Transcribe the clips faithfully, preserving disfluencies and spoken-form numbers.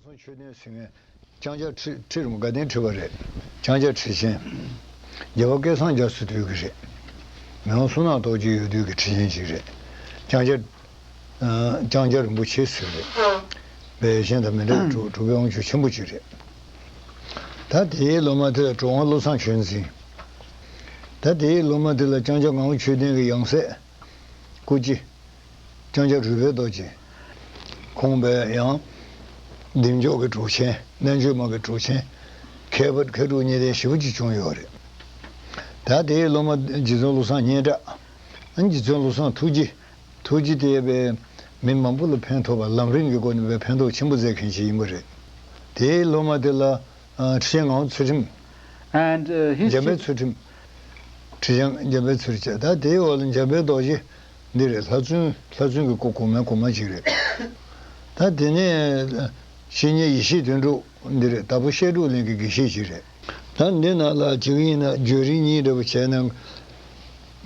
སོང་མཆོད་རྟེན་ཟེར་མཁན་ལྕང་སྐྱ་ཁྲི་ཁྲི་རིན་པོ་དགའ་ལྡན་ཁྲི་པ་རེད། ལྕང་སྐྱ་ཁྲི་ཆེན། རྒྱལ་བ་སྐལ་བཟང་རྒྱ་མཚོ་དུས་ཀྱི་རེད། མི་དབང་བསོད་ནམས་རྡོ་རྗེ་ཡོད་དུས་ཀྱི་ཁྲི་ཆེན་ཅིག་རེད། ལྕང་སྐྱ། ཨ། ལྕང་སྐྱ་རིན་པོ་ཆེ་ཟེར་རེད། པའི་གཞན་དང་མི་འདྲ་བའི་གྲུབ་གྲུབ་པའི་དབང་ཕྱུག་ཆེན་པོ་ཅིག་རེད། ད་དེའི་སློབ་མ་དེ་ལ་གྲུབ་དབང་བློ་བཟང་ཆོས་འཛིན། ད་དེའི་སློབ་མ་དེ་ལ་ལྕང་སྐྱ་ངག་དབང་ཆོས་ལྡན་གྱི་ཡང་སྲས། སྐུ་སྐྱེ། ལྕང་སྐྱ་རུས་སྦལ་རྡོ་རྗེ། ཁོང་པས་ཡང་། བདེ་མཆོག་གི་གྲུབ་ཆེན། རྣལ་འབྱོར་མ་གི་གྲུབ་ཆེན། མཁས་པ་མཁས་གྲུབ་གཉིས་ལྡན་ཞེ་པོ་ཅིག་བྱུང་ཡོད་རེད། ད་དེའི་སློབ་མ་རྗེ་བཙུན་བློ་བཟང་སྙན་གྲགས། རྗེ་བཙུན་བློ་བཟང་ཐུགས་རྗེ། ཐུགས་རྗེ་དེ་བས་མི་མང་པོ་ལ་ཕན་ཐོགས་པ། ལམ་རིམ་གྱི་སྒོ་ནས་བས་ཕན་ཐོགས་ཆེན་པོ་མཛད་མཁན་ཞིག་ཡིན་པ་རེད། དེའི་སློབ་མ་དེ་ལ། ཨ། ཁྲི་ཆེན་ངག་དབང་ཚུལ་ཁྲིམས། And, uh, his འཇམ་དཔལ་ཚུལ་ཁྲིམས། ཁྲི་ཆེན་འཇམ་དཔལ་ཚུལ་ཁྲིམས། ད་དེའི་འོག་ལ་འཇམ་དཔལ་རྡོ་རྗེ་འདི་རེད། ལྷ་བཙུན། ལྷ་བཙུན་གྱི་སྐུ་གོང་མའི་གོང་མ་ཅིག་རེད། ད་དེ་ནས་བཤེས་གཉེན་ཡེ་ཤེས་དོན་གྲུབ་འདི་རེད། དྭགས་པོ་བཤད་སྒྲུབ་གླིང་གི་དགེ་བཤེས་ཅིག་རེད། ད་འདི་ནང་ལ་བྱེད་ཀྱི་ཡིན་ན་བརྗོད་རིམ་གཉིས་འདྲ་པོ་བྱས་ན། ངག་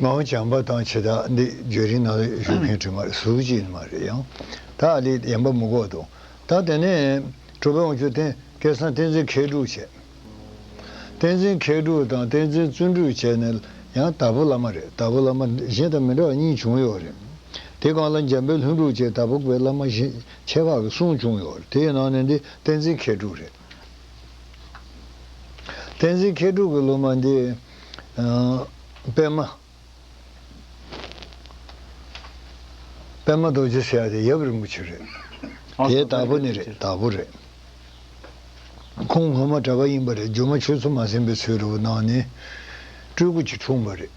དབང་བྱམས་པ་དང་བྱེ་བྲག་འདི་བརྗོད་རིམ་ནང་ལ་བཞུགས་མཁན་དྲི་མ་རེད། ཟུར་གཅིག་ཡིན་མ་རེད། ཡང་ད་ཨ་ལི་ཡན་པ་མི་དགོས་འདུག་ད་དེ་ནས་གྲུབ་པའི་དབང་ཕྱུག་བསྟན། སྐལ་བཟང་བསྟན་འཛིན་མཁས་གྲུབ་བྱས། བསྟན་འཛིན་མཁས་གྲུབ་དང་བསྟན་འཛིན་བརྩོན་འགྲུས་བྱས་ནས་ཡང་དྭགས་པོ་བླ་མ་རེད། དྭགས་པོ་བླ་མ་གཞན་དང་མི་འདྲ་བ་གཉིས་བྱུང་ཡོད་རེད། དེ་སྒང་ལ་འཇམ་དཔལ་ལྷུན་གྲུབ་བྱས། དྭགས་པོ་པའི་བླ་མ་གཞན་ཁྱད་འཕགས་ཀྱི་གསུམ་བྱུང་ཡོད་རེད། དེའི་ནང་ནས་འདི་བསྟན་འཛིན་མཁས་གྲུབ་རེད། བསྟན་འཛིན་མཁས་གྲུབ་ཀྱི་སློབ་མ་འདི། ཨ། པདྨ། པདྨ་རྡོ་རྗེ་ཟེར་ཡ་དེ་ཡབ་རིན་པོ་ཆེ་རེད། ཨ། དེ་དྭགས་པོ་ནས་རེད། དྭགས་པོ་རེད། ཁོང་སྔོན་མ་གྲྭ་པ་ཡིན་པ་རེད། རྒྱུད་མ་ཆོས་ཚུལ་མ་ཟིན་པའི་ཚུལ་རུ་གནང་ནས་སྤྲུལ་སྐུ་ཅིག་འཁྲུངས་པ་རེད།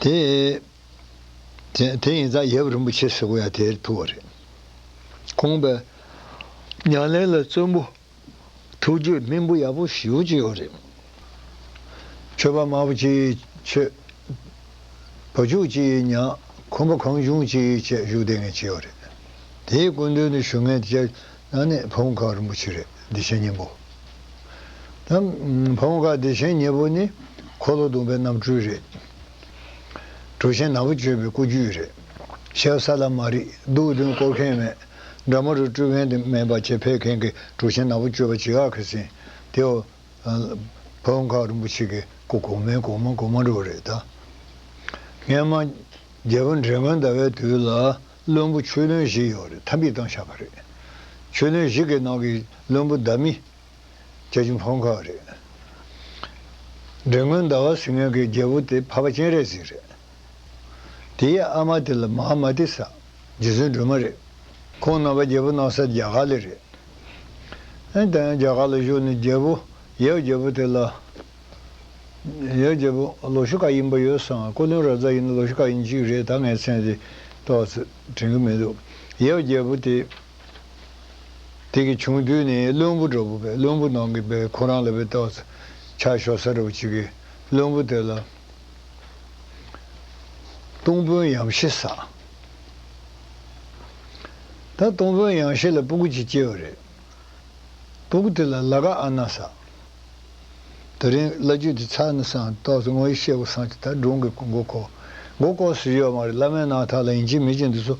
དེ། དེ་དེ་ཡིན་ཙང་ཡབ་རིན་པོ་ཆེ་ཟེར་དགོས་ཡ་དེར་ཐུག་པ་རེད། ཁོང་པས་ཉམས་ལེན་ལ་བརྩོན་པོ། ཐུགས་རྒྱུད་སྨིན་པོ་ཡག་པོ་ཞེ་པོ་ཅིག་ཡོད་རེད། ཆོས་པ་དམར་པོ་ཅིག་ཆོས། བ་ཕྱུགས་ཅིག་ཉག་ཁོམ་པ་གང་བྱུང་ཅིག་བྱས་བཞུགས་བསྡད་མཁན་ཅིག་ཡོད་རེད། དེའི་སྐུ་མདུན་དུ་བཞུགས་མཁན་དེ་ཨ་ནི་ཕ་བོང་ཁ་རིན་པོ་ཆེ་རེད། བདེ་ཆེན་སྙིང་པོ། ད་ཕ་བོང་ཁ་བདེ་ཆེན་སྙིང་པོ་ནི་འཁོར་ལོ་སྡོམ་པའི་རྣམ་སྤྲུལ་རེད། གྲུབ་ཆེན་ནག་པོ་སྤྱོད་པའི་སྐུ་རྒྱུད་རེད། ཞབས་ས་ལ་མ་རིག་སྡུག་བདུན་བསྐོར་མཁན་མེད། དགྲ་མ་རུ་སྤྲུལ་མཁན་དེ་མེད་པ་བྱས་ཕེབས་མཁན་གྱི་གྲུབ་ཆེན་ནག་པོ་སྤྱོད་པ་བྱེད་ཡག་གི་ཟིན་དེའོ། ཕ་བོང་ཁ་རིན་པོ་ཆེ་གི་སྐུ་གོང་མའི་གོང་མ་གོང་མ་འགྲོ་རེད་ད། སྔན་མ་རྒྱལ་པོ་འབྲས་སྔོན་ཟླ་བའི་དུས་ལ་བློན་པོ་ཆོས་བློན་བཞི་ཡོད་རེད། འཐམ་ཕྱིས་བཏང་བཞག་པ་རེད། ཆོས་བློན་བཞི་གི་ནང་གི་བློན་པོ་ཟླ་མི། བྱ་ཆུང་ཕ་བོང་ཁ་རེད། འབྲས་སྔོན་ཟླ་བ་ཟེར་མཁན་གྱི་རྒྱལ་པོ་དེ་འཕགས་པ་སྤྱན་རས་གཟིགས་རེད། དེའི་ཨ་མ་དེ་ལ་མ་ཧཱ་མ་ཏི་ས། རྗེ་བཙུན་སྒྲོལ་མ་རེད། ཁོང་རྣམ་པ་རྒྱལ་པོ་གནང་ས་རྒྱ་གར་ལ་རེད། ཨ་ནི་ད་རྒྱ་གར་ལ་བཞུགས་ནས་རྒྱལ་པོ། ཡབ་རྒྱལ་པོ་དེ་ལ། ཡབ་རྒྱལ་པོ་ལོ་ཤུ་ཀ་ཡིན་པ་ཡོད་བསམ། ཀོ་ལོན་རཱ་ཛ་ཡིན་ན་ལོ་ཤུ་ཀ་ཡིན་གཅིག་རེད། ད་ངའི་མཚན་དེ་ཏོག་ཙམ་དྲན་གྱི་མི་འདུག་ཡབ་རྒྱལ་པོ་དེ། དེ་གི་ཆུང་དུས་ནས་བློན་པོ་འདྲ་པོ་བས། བློན་པོ་ནང་གི་བས་ཁོ་རང་ལ་བས་ཏོག་ཙམ་ཆ་ཤོར་ས་འདྲ་པོ་ཅིག་གི་བློན་པོ་དེ་ལ། སྟོང་དཔོན་ཡམ་ཤི་ས། ད་སྟོང་དཔོན་ཡང་ཤི་ལ་སྤུ་གུ་གཅིག་སྐྱེས་པ་རེད། སྤུ་གུ་དེ་ལ་ལ་ཀ་ཨ་ན་ས། དེ་རིང་བླ་བརྒྱུད་དེ་ཚར་ནས་སང་ཏོག་ཙམ་ངོ་ཡི་ཤེས་པ་སང་ཅིག་ད་སྒྲུང་གི་མགོ་ཁོ། མགོ་ལྐོག་ཟེར་ཡོད་མ་རེད། བླ་མའི་རྣམ་ཐར་ལ་ཡིན་གཅིག་མིན་གཅིག་འདི་ཚོ་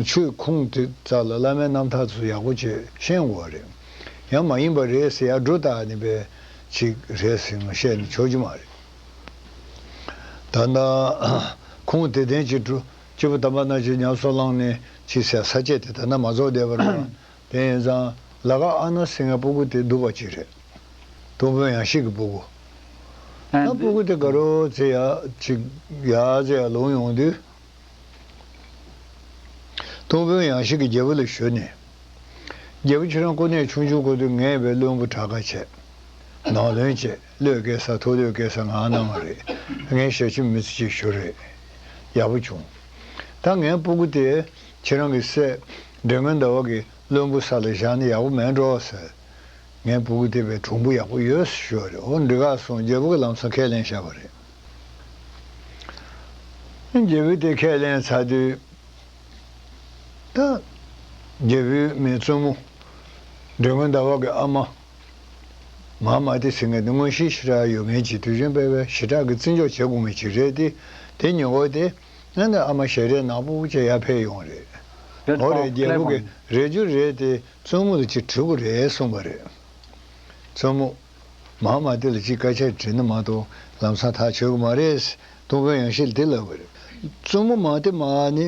ཆོས་ཁུངས་དེ་རྩ་ལ་བླ་མའི་རྣམ་ཐར་ཚོ་ཡག་པོ་བྱས་ཤེས་དགོས་པ་རེད། ཡང་མ་ཡིན་པ་རེད་ཟེར་ཡ་སྒྲོ་བཏགས་ནས་པའི་ཅིག་རེད་ཟེར་ང་བཤད་ནས་ཆོག་རྒྱུ་མ་རེད། ད་ལྟ་ཁུངས་དེ་ལྡན་གྱི་འགྲོ། སྐྱེས་བུ་དམ་པ་རྣམས་ཀྱིས་ཉམས་སུ་བླངས་ནས་ཅིག་ཟེར་ས་བཅད་དེ་ད་ལྟ་མ་རྫོགས་བསྡད་པ་རེད་པ། དེ་ཡིན་ཙང་ལ་ཀ་ཨ་ན་ཟེར་མཁན་སྤུ་གུ་དེ་སྡུག་པ་ཅིག་རེད། སྟོང་དཔོན་ཡང་ཤི་གི་སྤུ་གུ། ད་སྤུ་གུ་དེ་དགའ་རོགས་ཚེ་ཡ་ཅིག་ཡ་ཚེ་ཡ་ལོང་ཡོང་དུས། སྟོང་དཔོན་ཡང་ཤི་གི་རྒྱལ་པོ་ལ་ཞུས་ནས། རྒྱལ་པོ་ཁྱེད་རང་སྐུ་ནས་ཆུང་ཆུང་སྐུ་དུས་ངས་བས་བློན་པོ་དྲག་ཁ་བྱས། ནང་བློན་བྱས། བློས་བཀལ་ས་ཐུགས་བློས་བཀལ་ས་ང་གནང་བ་རེད། ངས་ཞབས་ཕྱི་མི་ཚེ་གཅིག་ཞུ་རེད། ཡག་པོ་བྱུང་། ད་ངའི་སྤུ་གུ་དེ་ཁྱེད་རང་གི་སྲས་འབྲས་སྔོན་ཟླ་བ་གི་བློན་པོ་ས་ལ་བཞག་ན་ཡག་པོ་མེད་འགྲོ་ཟེར། ངའི་སྤུ་གུ་དེ་བས་གྲུང་པོ་ཡག་པོ་ཡོད་ཟེར་ཞུས་པ་རེད། འོ་འགྲིག་ག་སོང་། རྒྱལ་པོ་གི་ལམ་སང་ཁས་ལེན་བཞག་པ་རེད། རྒྱལ་པོས་དེ་ཁས་ལེན་ཚར་དུས། ད། རྒྱལ་པོའི་མི་བཙུན་མོ། འབྲས་སྔོན་ཟླ་བ་གི་ཨ་མ། མ་ཧཱ་མ་ཏི་ཟེར་མཁན་དེ་མངོན་ཤེས་ཞེ་དྲག་ཡོད་མཁན་ཅིག་དུས་རྒྱུན་པས་པས་ཞེ་དྲག་གི་བརྩི་འཇོག་བྱེད་དགོས་མཁན་ཅིག་རེད་དེ། དེ་ཉོ་གོ་དེ། ཨ་ནི་ཨ་མ་ཞལ་རས་ནག་པོ་བྱས་ཡར་ཕེབས་ཡོང་རེད། འོ་རེད། རྒྱལ་པོ་གིས་རེད་རྒྱུ་རེད་དེ་བཙུན་མོ་ལ་ཅིག་དྲི་དགོས་རེད་གསུངས་པ་རེད། བཙུན་མོ་མ་མ་དེ་ལ་ཅིག་སྐད་ཆ་དྲིས་ན་མ་གཏོགས་ལམ་སང་ཐག་ཆོད་གི་མ་རེད། སྟོང་དཔོན་ཡང་ཤེས་ལ་དེ་ལབ་པ་རེད། བཙུན་མོ་མ་དེ་མ་ནི་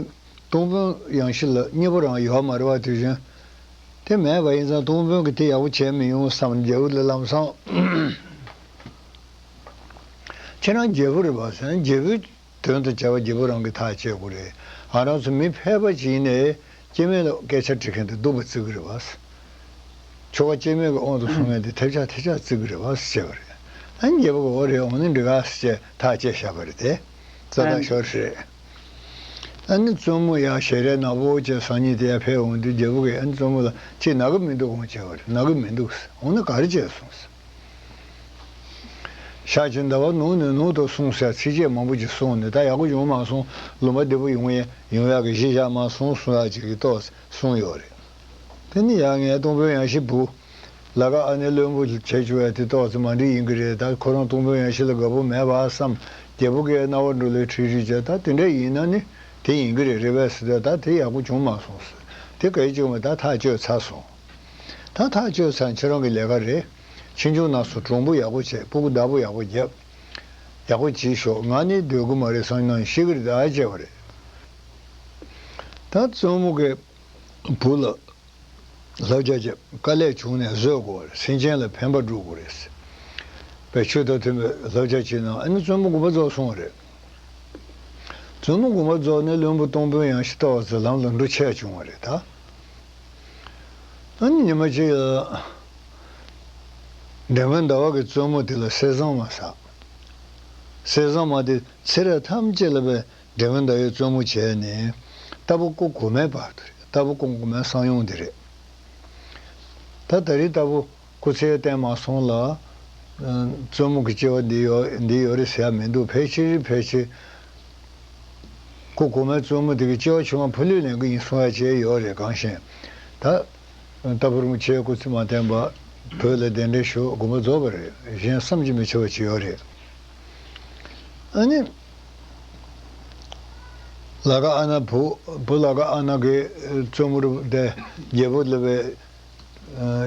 སྟོང་དཔོན་ཡང་ཤེས་ལ་མཉེས་པོ་རང་ཡོད་མ་རེད་བ། དེ་བཞིན་དེ་མེད་པ་ཡིན་ཙང་སྟོང་དཔོན་གྱིས་དེ་ཡག་པོ་བྱས་མི་ཡོང་བསམ། རྒྱལ་པོ་ལ་ལམ་སང་ཁྱེད་རང་རྒྱལ་པོ་རེད་པ་ཟེར་ན། རྒྱལ་པོའི་དོན་དུ་བྱ་བ་རྒྱལ་པོ་རང་གིས་ཐག་བཅད་དགོས་རེད། ང་རང་ཚོ་མི་ཕལ་པ་ཅིག་ཡིན་ནའི་སྐྱེ་དམན་ལ་སྐད་ཆ་དྲི་མཁན་དེ་སྡུག་པ་བརྩི་གི་རེད་བ། ཆོ་ག་སྐྱེ་དམན་གྱི་དབང་དུ་སོང་མཁན་དེ་ཐབས་ཆག་ཐབས་ཆག་བརྩི་གི་རེད་བ་ཟེར་བ་རེད། ཨ་ནི་རྒྱལ་པོ་གིས་འོ་རེད། འོ་ན་འགྲིག་ག་ཟེར་ཐག་བཅད་བཞག་པ་རེད་དེ། རྩ་དག་ཤོར་རེད། ཨ་ནི་བཙུན་མོ་ཡང་ཞལ་རས་ནག་པོ་བྱས་སང་ཉིན་དེ་ཡར་ཕེབས་འོང་དུས་རྒྱལ་པོ་གིས་ཨ་ནི་བཙུན་མོ་ལ་ཅིག་ན་གི་མི་འདུག་དགོངས་བྱས་པ་རེད། ན་གི་མི་འདུག་ཟེར། འོ་ན་ག་རེ་བྱས་སོང་ཟེར། ཤར་གྱི་ཟླ་བ་ནུབ་ནས་ནུབ་ཏུ་སོང་ཟེར་ཚིགས་བཅད་མང་པོ་ཅིག་གསུངས་ནས། ད་ཡག་པོ་བྱུང་མ་སོང་། ལུང་པ་བདེ་པོ་ཡོང་ཡ་ཡོང་ཡག་གི་གཞི་བཞག་མ་སོང་གསུང་ཡག་ཅིག་གི་ཏོག་ཙམ་གསུངས་ཡོད་རེད། དེ་ནི་ཡང་ངས་སྟོང་དཔོན་ཡང་ཤེས་བུ་ལ་ཀ་ཨ་ནེ་བློན་པོ་བྱེད་བཅུག་ཡ་དེ་ཏོག་ཙམ་མ་འགྲིག་ཡིན་གི་རེད། ད་ཁོ་རང་སྟོང་དཔོན་ཡང་ཤེས་ལ་དགའ་པོ་མེད་པ་བསམ། རྒྱལ་པོ་གིས་རྣ་བར་འགྲོ་ལེ་ཁྲིག་ཁྲིག་བྱས། ད་དེ་འདྲ་ཡིན་ན་ནི་དེ་ཡིན་གི་རེད། རེད་པས་ཟེར་དུས་ད་དེ་ཡག་པོ་བྱུང་མ་སོང་ཟེར། དེ་ག་ཡེ་བྱུང་བས། ད་ཐག་གཅོད་ཚར་སོང་། ད་ཐག་གཅོད་ཚར། ཁྱེད་རང་གི་ལས་ཀ་རེད། ཕྱིས་འབྱུང་ན་སོ་གྲུང་པོ་ཡག་པོ་བྱས། སྤུ་གུ་བདག་པོ་ཡག་པོ་བརྒྱབ། ཡག་པོ་བྱས་ཤོག་ང་ནི་སྡོད་དགོས་མ་རེད་བསམ་ན་ཤི་གི་རེད་ད་བྱས་པ་རེད། ད་བཙུན་མོ་གིས་བུ་ལ་བསླབ་བྱ་བྱས། དཀའ་ལས་བྱུང་ནས་བཟོད་དགོས་པ་རེད། སེམས་ཅན་ལ་ཕན་པ་སྒྲུབ་དགོས་རེད། པའི་ཆོས་དང་མཐུན་པའི་བསླབ་བྱ་བྱས་ན། ཨ་ནི་བཙུན་མོ་དགོངས་པ་རྫོགས་སོང་བ་རེད། བཙུན་མོ་དགོངས་པ་རྫོགས་ནས་བློན་པོ་སྟོང་དཔོན་ཡང་ཤེས་ཏོག་ཙམ་ལམ་ལ་འགྲོ་ཆས་བྱུང་བ་རེད་ད། ཨ་ནི་ཉི་མ་གཅིག་ལ་འདྲེ་སྔོན་ཟླ་བ་གིས་བཙུན་མོ་དེ་ལ་གསེར་ཟངས་མ་བསགས། གསེར་ཟངས་མ་དེ་ཚེ་རབས་ཐམས་ཅད་ལ་བའི་འདྲེ་སྔོན་ཟླ་བའི་བཙུན་མོ་བྱས་ནས་རྟ་ཕོ་སྐུ་གོང་མའི་བར་དུ་རེད། རྟ་ཕོ་སྐུ་གོང་མའི་གསང་ཡུམ་དེ་རེད། ད་ད་རེས་རྟ་ཕོ་སྐུ་ཚེ་བརྟན་མ་སོང་ལ། ཨ། བཙུན་མོ་གི་སྐྱེ་བ་འདི་ཡོད་འདི་ཡོད་རེད་ཟེར་ཡ་མི་འདུག་ཕལ་ཆེར་ཕལ་ཆེར་སྐུ་གོང་མའི་བཙུན་མོ་དེ་གི་སྐྱེ་བ་ཆུང་བ་ཕུ་ལུས་ལེན་གི་ཡིན་གསུང་ཡ་བྱས་ཡོད་རེད། གང་ཤེས། ད་རྟ་ཕོ་རིན་པོ་ཆེ་སྐུ་ཚེ་མ་བརྟན་པ་བོད་ལ་གདན་འདྲེན་ཞུ་དགོངས་པ་རྫོགས་པ་རེད། གཞན་བསམ་གྱིས་མི་ཁྱབ་པ་ཅིག་ཡོད་རེད། ཨ་ནི། ལ་ཀ་ཨ་ན་བུ། བུ་ལ་ཀ་ཨ་ན་གིས་བཙུན་མོ་རུ་དེ་རྒྱལ་པོ་ལ་བའི་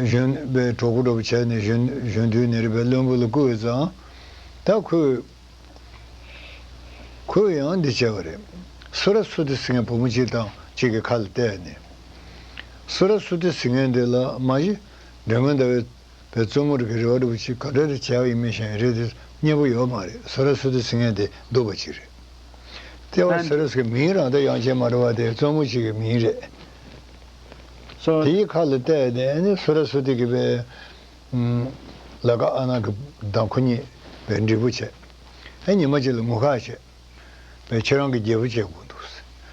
གཞོན་པའི་གྲོགས་པོ་འདྲ་བོ་བྱས་ནས་གཞོན་གཞོན་དུས་ནས་རེད་པས། བློན་པོ་ལ་བསྐུར་བའི་ཙང་། ད་ཁོས་ཁོས་ཡང་འདི་བྱས་པ་རེད། སུ་ར་སུ་ཏི་ཟེར་མཁན་བུ་མོ་གཅིག་དང་གཅིག་གི་ཁ་ལ་གཏད་ནས། སུ་ར་སུ་ཏི་ཟེར་མཁན་དེ་ལ་མ་གཞི་འདྲེ་སྔོན་ཟླ་བའི་བའི་བཙུན་མོ་རིགས་ཀྱི་རེ་བ་འདྲ་བོ་ཅིག་ག་འདྲ་རེ་བྱས་པ་ཡིན་མིན་ཞིག་རེད་དེ་སྙན་པོ་ཡོད་མ་རེད། སུ་ར་སུ་ཏི་ཟེར་མཁན་དེ་སྡུག་པ་ཅིག་རེད། ལྟེ་བ་སུ་ར་སུ་གི་མིང་རང་ད་ཡང་ཅན་མ་རེད་བ། དེ་བཙུན་མོ་ཅིག་གི་མིང་རེད། སོ། དེའི་ཁ་ལ་གཏད་ནས་ནི་སུ་ར་སུ་ཏི་གི་བའི་ལ་ཀ་ཨ་ན་གི་དང་ཁོ་གཉིས་བའི་འབྲས་བུ་བྱས། ཨེ་ཉི་མ་གཅིག་ལ་ངུ་ཁ་བྱས། པས་ཁྱེད་རང་གི་རྒྱལ་པོ་བྱེད་དགོས་འདུག་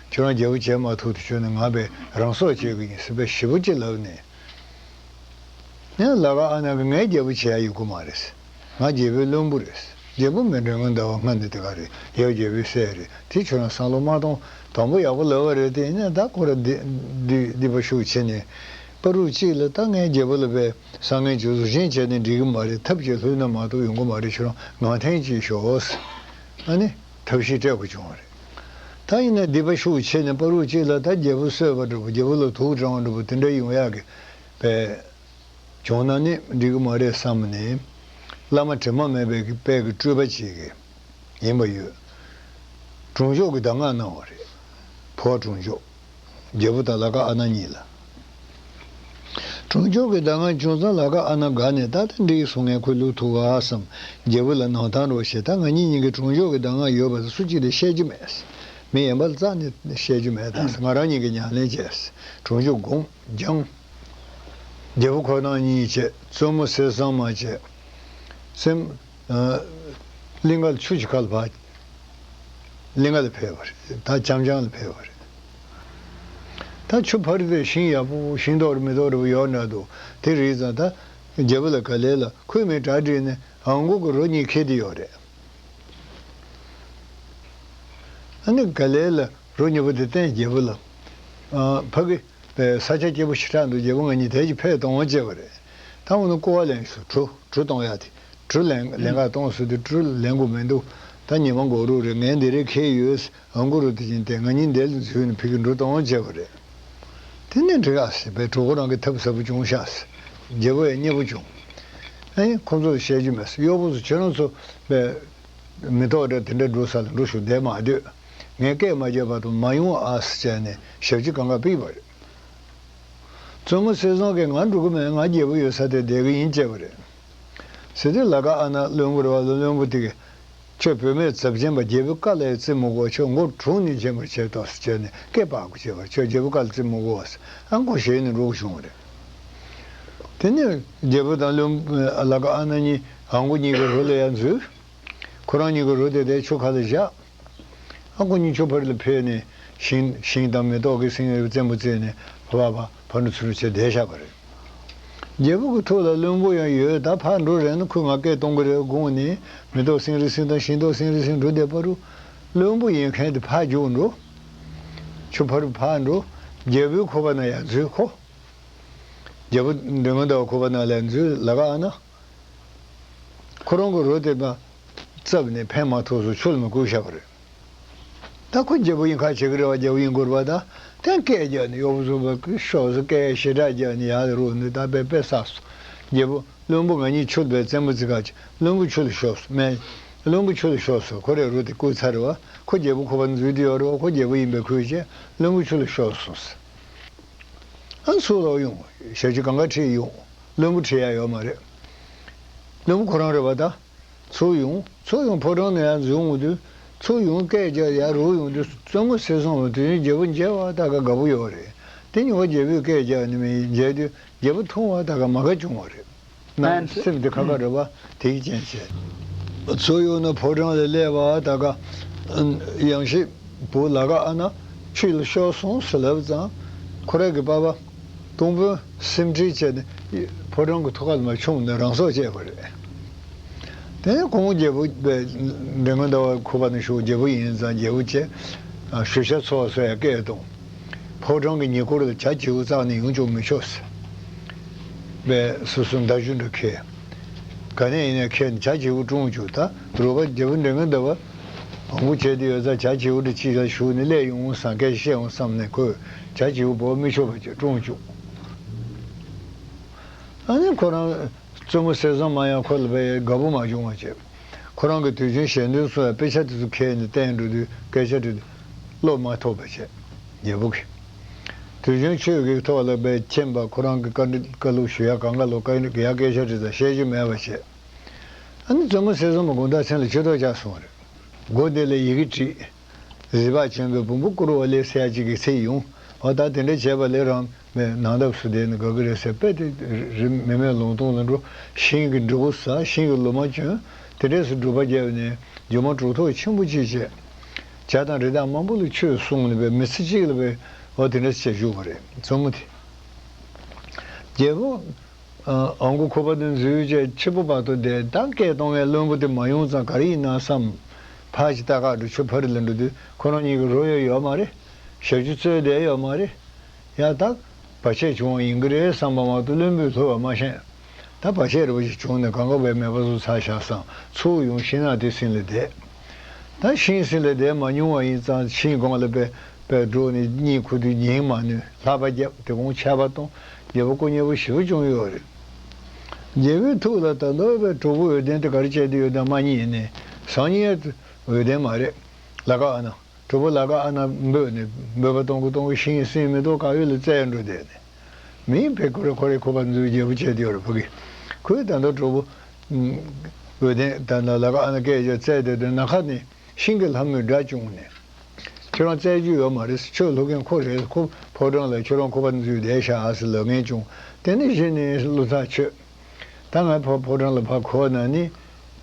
ཁྱེད་རང་རྒྱལ་པོ་བྱེད་མ་ཐུབ་དུས་ཆོག་ནས་ང་པས་རང་སྲོག་བཅད་གི་ཡིན་ཟེར་པས་ཞེ་པོ་ཅིག་ལབ་ནས། ངས་ལ་ཀ་ཨ་ན་གི་ངའི་རྒྱལ་པོ་བྱེད་ཡ་ཡོད་གི་མ་རེད། ང་རྒྱལ་པོའི་བློན་པོ་རེད། རྒྱལ་པོ་མི་འདྲ་ངོ་ཟླ་བ་སྔ་ནས་དེ་ག་རེད། ཡབ་རྒྱལ་པོའི་སྲས་རེད། དེ་ཁྱོད་རང་བསམ་བློ་མ་གཏོང་། དང་པོ་ཡག་པོ་ལབ་པ་རེད། དེ་ཡིན་ན་ད་ཁོ་ར་འདི་འདི་འདི་པ་ཤུགས་ཆེ་ནས། པ་རུ་གཅིག་ལ་ད་ངའི་རྒྱལ་པོ་ལ་པས་བསམ་ངན་བྱུང་གཟུགས་ཅན་བྱས་ནས་འགྲིག་གི་མ་རེད། ཐབས་ཀྱིས་ལྷོད་ན་མ་གཏོགས་ཡོང་གི་མ་རེད། ཁྱོད་རང་ངང་འཐེན་གྱིས་ཤོག་ཨ་ནི་ཐབས་ཤེས་སྤྲད་དགོས་བྱུང་བ་རེད། ད་ཡིན་ན་སྡིག་པ་ཤུགས་ཆེ་ནས་པ་རུ་གཅིག་ལ་ད་རྒྱལ་པོ་གསོད་པ་འདྲ་པོ། རྒྱལ་པོ་ལ་དུག་དྲངས་པ་འདྲ་པོ་དེ་འདྲ་ཡོང་ཡག་གི་པས་བྱུང་ན་ནི་འགྲིག་གི་མ་རེད་བསམ་ནས། བླ་མ་དྲི་མ་མེད་པའི་གི་དཔལ་གྱི་སྤྲུལ་པ་ཅིག་གིས་ཡིན་པ་ཡོད། གྲོང་ཆོག་གི་གདམས་ངག་གནང་བ་རེད། འཕོ་བ་གྲོང་ཆོག་རྒྱལ་པོ་དང་ལ་ཀ་ཨ་ན་གཉིས་ལ། གྲོང་ཆོག་གི་གདམས་ངག་བྱུང་ཙང་ལ་ཀ་ཨ་ན་དགའ་ནས། ད་ལྟ་འགྲིག་སོང་། ངས་ཁོའི་ལུག་ཐུག་ག་བསམ། རྒྱལ་པོ་ལ་ནང་ཐང་རོགས་བྱས། ད་ང་གཉིས་གཉིས་ཀྱི་གྲོང་ཆོག་གི་གདམས་ངག་ཡོད་པ་སུ་གཅིག་ལ་བཤད་རྒྱུ་མེད། མི་གཞན་པ་ལ་རྩ་ནས་བཤད་རྒྱུ་མེད། ད་ང་རང་གཉིས་ཀྱིས་ཉམས་ལེན་བྱས། གྲོང་ཆོག་དགོངས་སྦྱངས། རྒྱལ་པོ་ཁོ་རང་གཉིས་བྱས། བཙུན་མོ་གསེར་ཟངས་མ་བྱས། སེམས། ཨ། གླིང་ག་ལ་ཆུ་ཞིག་ཁ་ལ་བབས། གླིང་ག་ལ་ཕེབས་པ་རེད། ད་འཆམ་འཆམ་ལ་ཕེབས་པ་རེད། ད་ཆུ་ཕ་རི་དེ་ཤིང་ཡག་པོ་ཤིང་ཏོག་རེ་མེ་ཏོག་རེ་ཡོད་འདྲ་འདུག་དེ་རེད་ཙང་ད་རྒྱལ་པོ་ལ་ག་ལེ་ལ་ཁོས་མི་གྲ་སྒྲིག་ནས་ཨང་གུ་གི་རོ་གཉིས་ཁྱེར་ཏེ་ཡོད་རེད། ཨ་ནི་ག་ལེ་ལ་རོ་གཉིས་པོ་དེ་བསྟན། རྒྱལ་པོ་ལ། ཨ། ཕ་གི་ས་ཆ་སྐྱིད་པོ་ཞེ་དྲག་འདུག་རྒྱལ་པོ་ང་གཉིས་དེ་ཅིག་ཕེབས་གཏོང་བ་བྱས་པ་རེད། ད་འོ་ན་ཀོ་བ་ལེན་ཤོག་གྲུ་གྲུ་གཏོང་ཡ་དེ། གྲུ་ལེན་ལེན་ག་གཏོང་ཟེར་དུས་གྲུ་ལེན་དགོས་མི་འདུག་ད་ཉི་མ་འགོར་རོགས་རེད། ངས་འདི་རེ་ཁེལ་ཡོད། ཨང་གུ་རུ་དེ་བཞིན་ཏེ་ང་གཉིས་འདི་ལ་འཛུལ་ནས་ཕ་གི་འགྲོ་གཏོང་བ་བྱས་པ་རེད། དེ་ནས་འགྲིག་ཨ་ཟེར་བས། གྲོགས་པོ་རང་གི་ཐབས་ཟབ་པོ་བྱུང་ཤག་ཟེར། རྒྱལ་པོ་ཡང་མཉེས་པོ་བྱུང་། ཨེ་ཁོང་ཚོ་ལ་བཤད་རྒྱུ་མེད་ཟེར། གཡོག་པོ་ཚོ་ཁྱེད་རང་ཚོ་བས་མེ་ཏོག་འདྲ་དེ་འདྲ་འགྲོ་ས་ལ་འགྲོ་ཤོག་བསྡད་མ་སྡོད། ངས་སྐད་མ་བརྒྱབ་བར་དུ་མ་ཡོང་ཨ་ཟེར་བྱས་ནས་ཞབས་ཕྱི་གང་ག་ཕུལ་བ་རེད། བཙུན་མོ་བསེ་བཟང་གིས་ང་འགྲོ་གི་མེད། ང་རྒྱལ་པོ་ཡོད་ས་དེ་བསྡད་གི་ཡིན་བྱས་པ་རེད། ཟེར་དུས་ལ་ཀ་ཨ་ན་བློན་པོ་རེད་བ། བློན་པོ་དེ་གིས་ཁྱོད་བུད་མེད་ཙབ་ཆེན་པ། རྒྱལ་པོའི་བཀའ་ལ་ཡང་བརྩི་མི་དགོས། ཁྱོད་མགོ་གྲུང་ནས་འཇེམ་པར་བྱེད་དོ་ཟེར་བྱས་ནས་སྐད་སྤར་དགོས་བྱས་པར། ཁྱོད་རྒྱལ་པོའི་བཀའ་ལ་བརྩི་མི་དགོས་ཟེར། ཨ་མགོ་བཞེས་ནས་འགྲོ་དགོས་བྱུང་བ་རེད། དེ་ནས་རྒྱལ་པོ་དང་བློན་ལ་ཀ་ཨ་ན་གཉིས་ཨ་མགོ་གཉིས་ཀྱི་རོ་ལ་ཡར་འཛུལ། ཁོ་རང་གཉིས་ཀྱི་རོ་དེ་དེ་ཆུ་ཁ་ལ་བཞག་ཨ་ཁོ་གཉིས་ཆུ་ཕར་ལ་ཕེབས་ནས་ཤིང་ཤིང་དང་མེ་ཏོག་གི་སེང་བཙན་པོ་བཙལ་ནས་ཕ་ཕ་ཕ་ཕ་འགྲོ་ཚུར་བྱས་བསྡད་བཞག་པ་རེད། རྒྱལ་པོ་གི་ཐུགས་ལ་བློན་པོ་ཡང་ཡོད། ད་ཕར་འགྲོ་རན་ན་ཁོས་ང་སྐད་གཏོང་གི་རེད་དགོངས་ནས་མེ་ཏོག་སེང་རི་སེང་དང་ཤིང་ཏོག་སེང་རི་སེང་འགྲོ་བསྡད་པ་རུ། བློན་པོ་ཡིན་མཁན་དེ་ཕར་རྒྱུགས་འགྲོ། ཆུ་ཕར་ཕར་འགྲོ། རྒྱལ་པོའི་ཁོག་པ་ན་ཡར་འཛུལ་ཁོ། རྒྱལ་པོ་མགྲོན་ཁང་ཟླ་བ་ཁོག་པ་ན་ལ་འཛུལ་ལ་ཀ་ཨ་ན། ཁོ་རང་གི་རོ་དེ་མ་བཙབས་ནས་ཕན་མ་ཐོགས་སུ་ཆུ་ལ་མ་བསྐུར་བཞག་པ་རེད། ད་ཁོ་རྒྱལ་པོ་ཡིན་ཁ་བྱེད་ཀྱི་རེད་བ། རྒྱལ་པོ་ཡིན་དགོས་རེད་བ། ད་དེ་སྐད་རྒྱག་ནས་གཡོག་པོ་ཚོ་བ་ཤོག་ཟེར་སྐད་ཞེ་དྲག་རྒྱག་ནས་ཡར་རོ་ནས་ད་དཔེ་དཔེ་བསགས་སོང་། རྒྱལ་པོ་བློན་པོ་ང་གཉིས་ཆུ་ལ་བཙན་པོ་བརྩི་ཁ་བྱེད། བློན་པོ་ཆུ་ལ་ཤོར་སོང་མེད། བློན་པོ་ཆུ་ལ་ཤོར་སོང་། ཁོ་རའི་རོ་དེ་བསྐུར་ཚར་རེད་བ། ཁོ་རྒྱལ་པོ་ཁོ་པ་འཛུལ་དུ་ཡོད་རེད་བ། ཁོ་རྒྱལ་པོ་ཡིན་པའི་ཁུལ་བྱས་བློན་པོ་ཆུ་ལ་ཤོར་སོང་ཟེར། ཨ་ཚུར་ལོག་ཡོང་། ཞབས་ཕྱི་གང་ག་ཁྲིད་ཡོང་། བློན་པོ་ཁྲིད་ཡ་ཡོད་མ་རེད། བློན་པོ་ཁོ་རང་རེད་བ་ད། ཚུར་ཡོང་། ཚུར་ཡོང་ཕོ་བྲང་ནས་ཡར་འཛུལ་འོང་དུས། ཚུར་ཡོང་སྐད་རྒྱག་ཡར་རུབ་ཡོང་དུས་བཙུན་མོ་བསེ་བཟང་བ་དེ་ཡང་རྒྱལ་པོ་མཇལ་བ་ད་ག་དགའ་པོ་ཡོད་རེད། དེ་ཉིན་བ་རྒྱལ་པོས་སྐད་རྒྱག་ནི་མིན། མཇལ་དུས་རྒྱལ་པོ་མཐོང་བ་ད་ག་མ་དགའ་བྱུང་བ་རེད། ནང་སེམས་དེ་ཁ་ཁ་རེད་བ། དེ་གི་རྐྱེན་བྱས། ཚུར་ཡོང་ན་ཕོ་བྲང་ལ་སླེབས་པ་ད་ག་ཡང་ཤེས། བུ་ལ་ཀ་ཨ་ན་ཆུ་ལ་ཤོར་སོང་ཟེར་ལབ་ཙང་། ཁོ་རང་གི་པ་ཕ་སྟོང་དཔོན་སེམས་ཁྲལ་བྱས་ནས་ཕོ་བྲང་གི་ཐོག་ཁ་ལ་མར་མཆོངས་ནས་རང་སྲོག་བཅད་པ་རེད། དེ་ནས་ཁོང་རྒྱལ་པོ་པའི་མགྲོན་ཁང་ཟླ་བ་ཁོག་པ་ནས་ཤོག་རྒྱལ་པོ་ཡིན་ཙང་རྒྱལ་པོ་བྱས། ཞུ་ཤ་འཚོ་བ་གསོ་ཡ་སྐད་གཏོང་། ཕོ་བྲང་གི་ཉེ་འཁོར་ལ་བྱ་བྱིའུ་རྩ་ནས་ཡོང་བཅུག་མི་ཆོག་ཟེར། པས་སོ་སོ་མདའ་གཞུ་འདྲ་འཁྱེར། ག་ནས་ཡིན་ནའི་འཁྱེར་ནས་བྱ་བྱིའུ་བཀྲོངས་བཅུག་ད་རུ་བ་རྒྱལ་པོ་མགྲོན་ཁང་ཟླ་བ་བོང་བུ་བྱས་ཏེ་ཡོད་ཙང་བྱ་བྱིའུ་འདྲ་གཅིག་ལ་ཞུགས་ནས་སླེབས་ཡོང་བསམ་སྐད་ཆ་བཤད་འོང་བསམ་ནས་ཁོས་བྱ་བྱིའུ་འབོག་མི་ཆོག་པ་བྱས་བཀྲོངས་བཅུག་ཨ་ནི་ཁོ་རང་བཙུན་མོ་བསེ་བཟང་མ་ཡང་ཁོ་ལ་བས་དགའ་པོ་མ་བྱུང་བ་བྱས། ཁོ་རང་གི་དུས་རྒྱུན་ཞལ་འདོན་གསུང་བའི་དཔེ་ཆ་དེ་ཚོ་འཁྱེར་ནས་བསྟན་འགྲོ་དུས་སྐད་ཆ་དྲིས་ཏེ་བློ་མ་ཐོགས་པ་བྱས། རྒྱལ་པོ་གིས། དུས་རྒྱུན་ཆོས་ཀྱི་ཐོག་ལ་བས་མཁྱེན་པ་ཁོ་རང་གི་བཀའ་འདྲི་བཀའ་སློབ་ཞུ་ཡ་གང་ག་ལོ་བཀའ་འདྲི་ཡ་སྐད་ཆ་དྲིས་ཙང་བཤད་རྒྱུ་མེད་པ་བྱས། ཨ་ནི་བཙུན་མོ་བསེ་བཟང་མ་དགོང་དག་མཚན་ལ་ཆུ་ཐོག་བཅག་སོང་བ་རེད། སྒོ་དེ་ལ་ཡི་གེ་བྲིས། བཟི་བ་ཆེན་པོའི་བུ་མོ་བཀུར་བ་ལས་ཟེར་ཡ་གཅིག་གིས་ཚིག་ཡོང་། འོ་ད་དེ་འདྲ་བྱས་པ་ལས་རང་མེད་ནང་འདབས་སུ་བསྡད་ནས་དགའ་གི་རེད་ཟེར་དཔེ་དེ་རི་མེ་མེ་ལུང་སྟོང་ལ་འགྲོ། ཤིང་གི་འབྲས་བུ་ཟ། ཤིང་གི་ལོ་མ་གྱོན། དེ་འདྲས་སུ་སྒྲུབ་པ་བརྒྱབ་ནས་རྒྱུ་མ་གྲུབ་ཐོབ་ཆེན་པོ་ཅིག་བྱས། བྱ་དང་རི་དྭགས་མང་པོ་ལ་ཆོས་གསུངས་ནས་པའི་མི་ཚེ་གཅིག་ལ་པའི་འོ་དེ་འདྲས་བྱས་བཞུགས་པ་རེད་བཙུན་མོ་དེ། རྒྱལ་པོ། ཨ་མགོ་ཁོག་པ་ནས་འཛུལ་བྱས་ཕྱི་པོ་བར་དུ་བསྡད་ད་སྐད་གཏོང་བའི་བློན་པོ་དེ་མ་ཡོང་ཙང་ག་རེ་ཡིན་ན་བསམ། ཕར་ཅིག་ལྟ་ག་འགྲོ་ཆུ་ཕར་ལ་འགྲོ་དུས་ཁོ་རང་གཉིས་ཀྱི་རོ་ཡོད་ཡོད་མ་རེད། ཞབས་ཕྱི་རྩོད་བསྡད་ཡོད་མ་རེད། ཡ་ད་བར་ཆད་བྱུང་བ་ཡིན་གྱི་རེད་བསམ་པ་མ་གཏོགས་བློན་པོས་ལྷོད་པ་མ་ཤེས། ད་བར་ཆད་རེ་བ་ཞིག་བྱུང་ནས་གང་ག་བའི་མེད་པ་བཟོ་ཚར་བཞག་བསམ་ཚུར་ཡོང་ཤིང་ནགས་དེ་ཟིན་ལ་བསྡད། ད་ཤིང་ཟིན་ལ་བསྡད་མ་མྱོང་བ་ཡིན་ཙང་ཤིང་སྒང་ལ་པའི་པའི་འགྲོ་ནས་གཉིད་ཁུག་དུས་ཉན་མ་ནུས་ལྷགས་པ་བརྒྱབ་དེ་དགོང་ཆད་པ་གཏོང་རྒྱལ་པོ་སྐུ་མཉེལ་པོ་ཞེ་པོ་བྱུང་ཡོད་རེད། རྒྱལ་པོའི་ཐུགས་ལ་ད་ལོ་བའི་གྲོགས་པོ་འོད་ལྡན་དེ་ག་རེ་བྱས་ཏེ་ཡོད་ན་མ་རྙེད་ནས་སང་ཉིན་འོད་ལྡན་མ་རེད། ལ་ཀ་ཨ་ན། གྲོགས་པོ་ལ་ཀ་ཨ་ན་འབོད་ནས་འབོད་པ་གཏོང་གི་གཏོང་གི་ཤིང་སྲིན་མེ་ཏོག་ག་ཡོད་ལ་བཙལ་འགྲོ་བསྡད་ནས། མིའི་བེ་ཁོ་རེ་ཁོ་རེ་ཁོ་པ་འཛུལ་རྒྱལ་པོ་བྱས་ཏེ་ཡོད་རེད་ཕ་གི། ཁོས་ད་ལྟ་གྲོགས་པོ། འོད་ལྡན་ད་ལ་ལ་ཀ་ཨ་ན་སྐད་ཆ་བཙལ་བསྡད་དུས་ནམ་མཁའ་ནས་ཤིང་གི་ལྷ་མོའི་སྒྲ་བྱུང་ནས། ཁྱོད་རང་བཙལ་རྒྱུ་ཡོད་མ་རེད། ཁྱོད་ལྷོད་མཁན་ཁོ་རེད། ཁོ་ཕོ་བྲང་ལ་ཁྱོད་རང་ཁོ་པ་འཛུལ་བསྡད་ཤག་ཨ་ཟེར་ལབ་མཁན་བྱུང་། དེ་ནས་གཞི་ནས་བློ་ཐག་ཆོད། ད་ང་ཕོ་ཕོ་བྲང་ལ་ཕར་འཁོར་ན་ནི།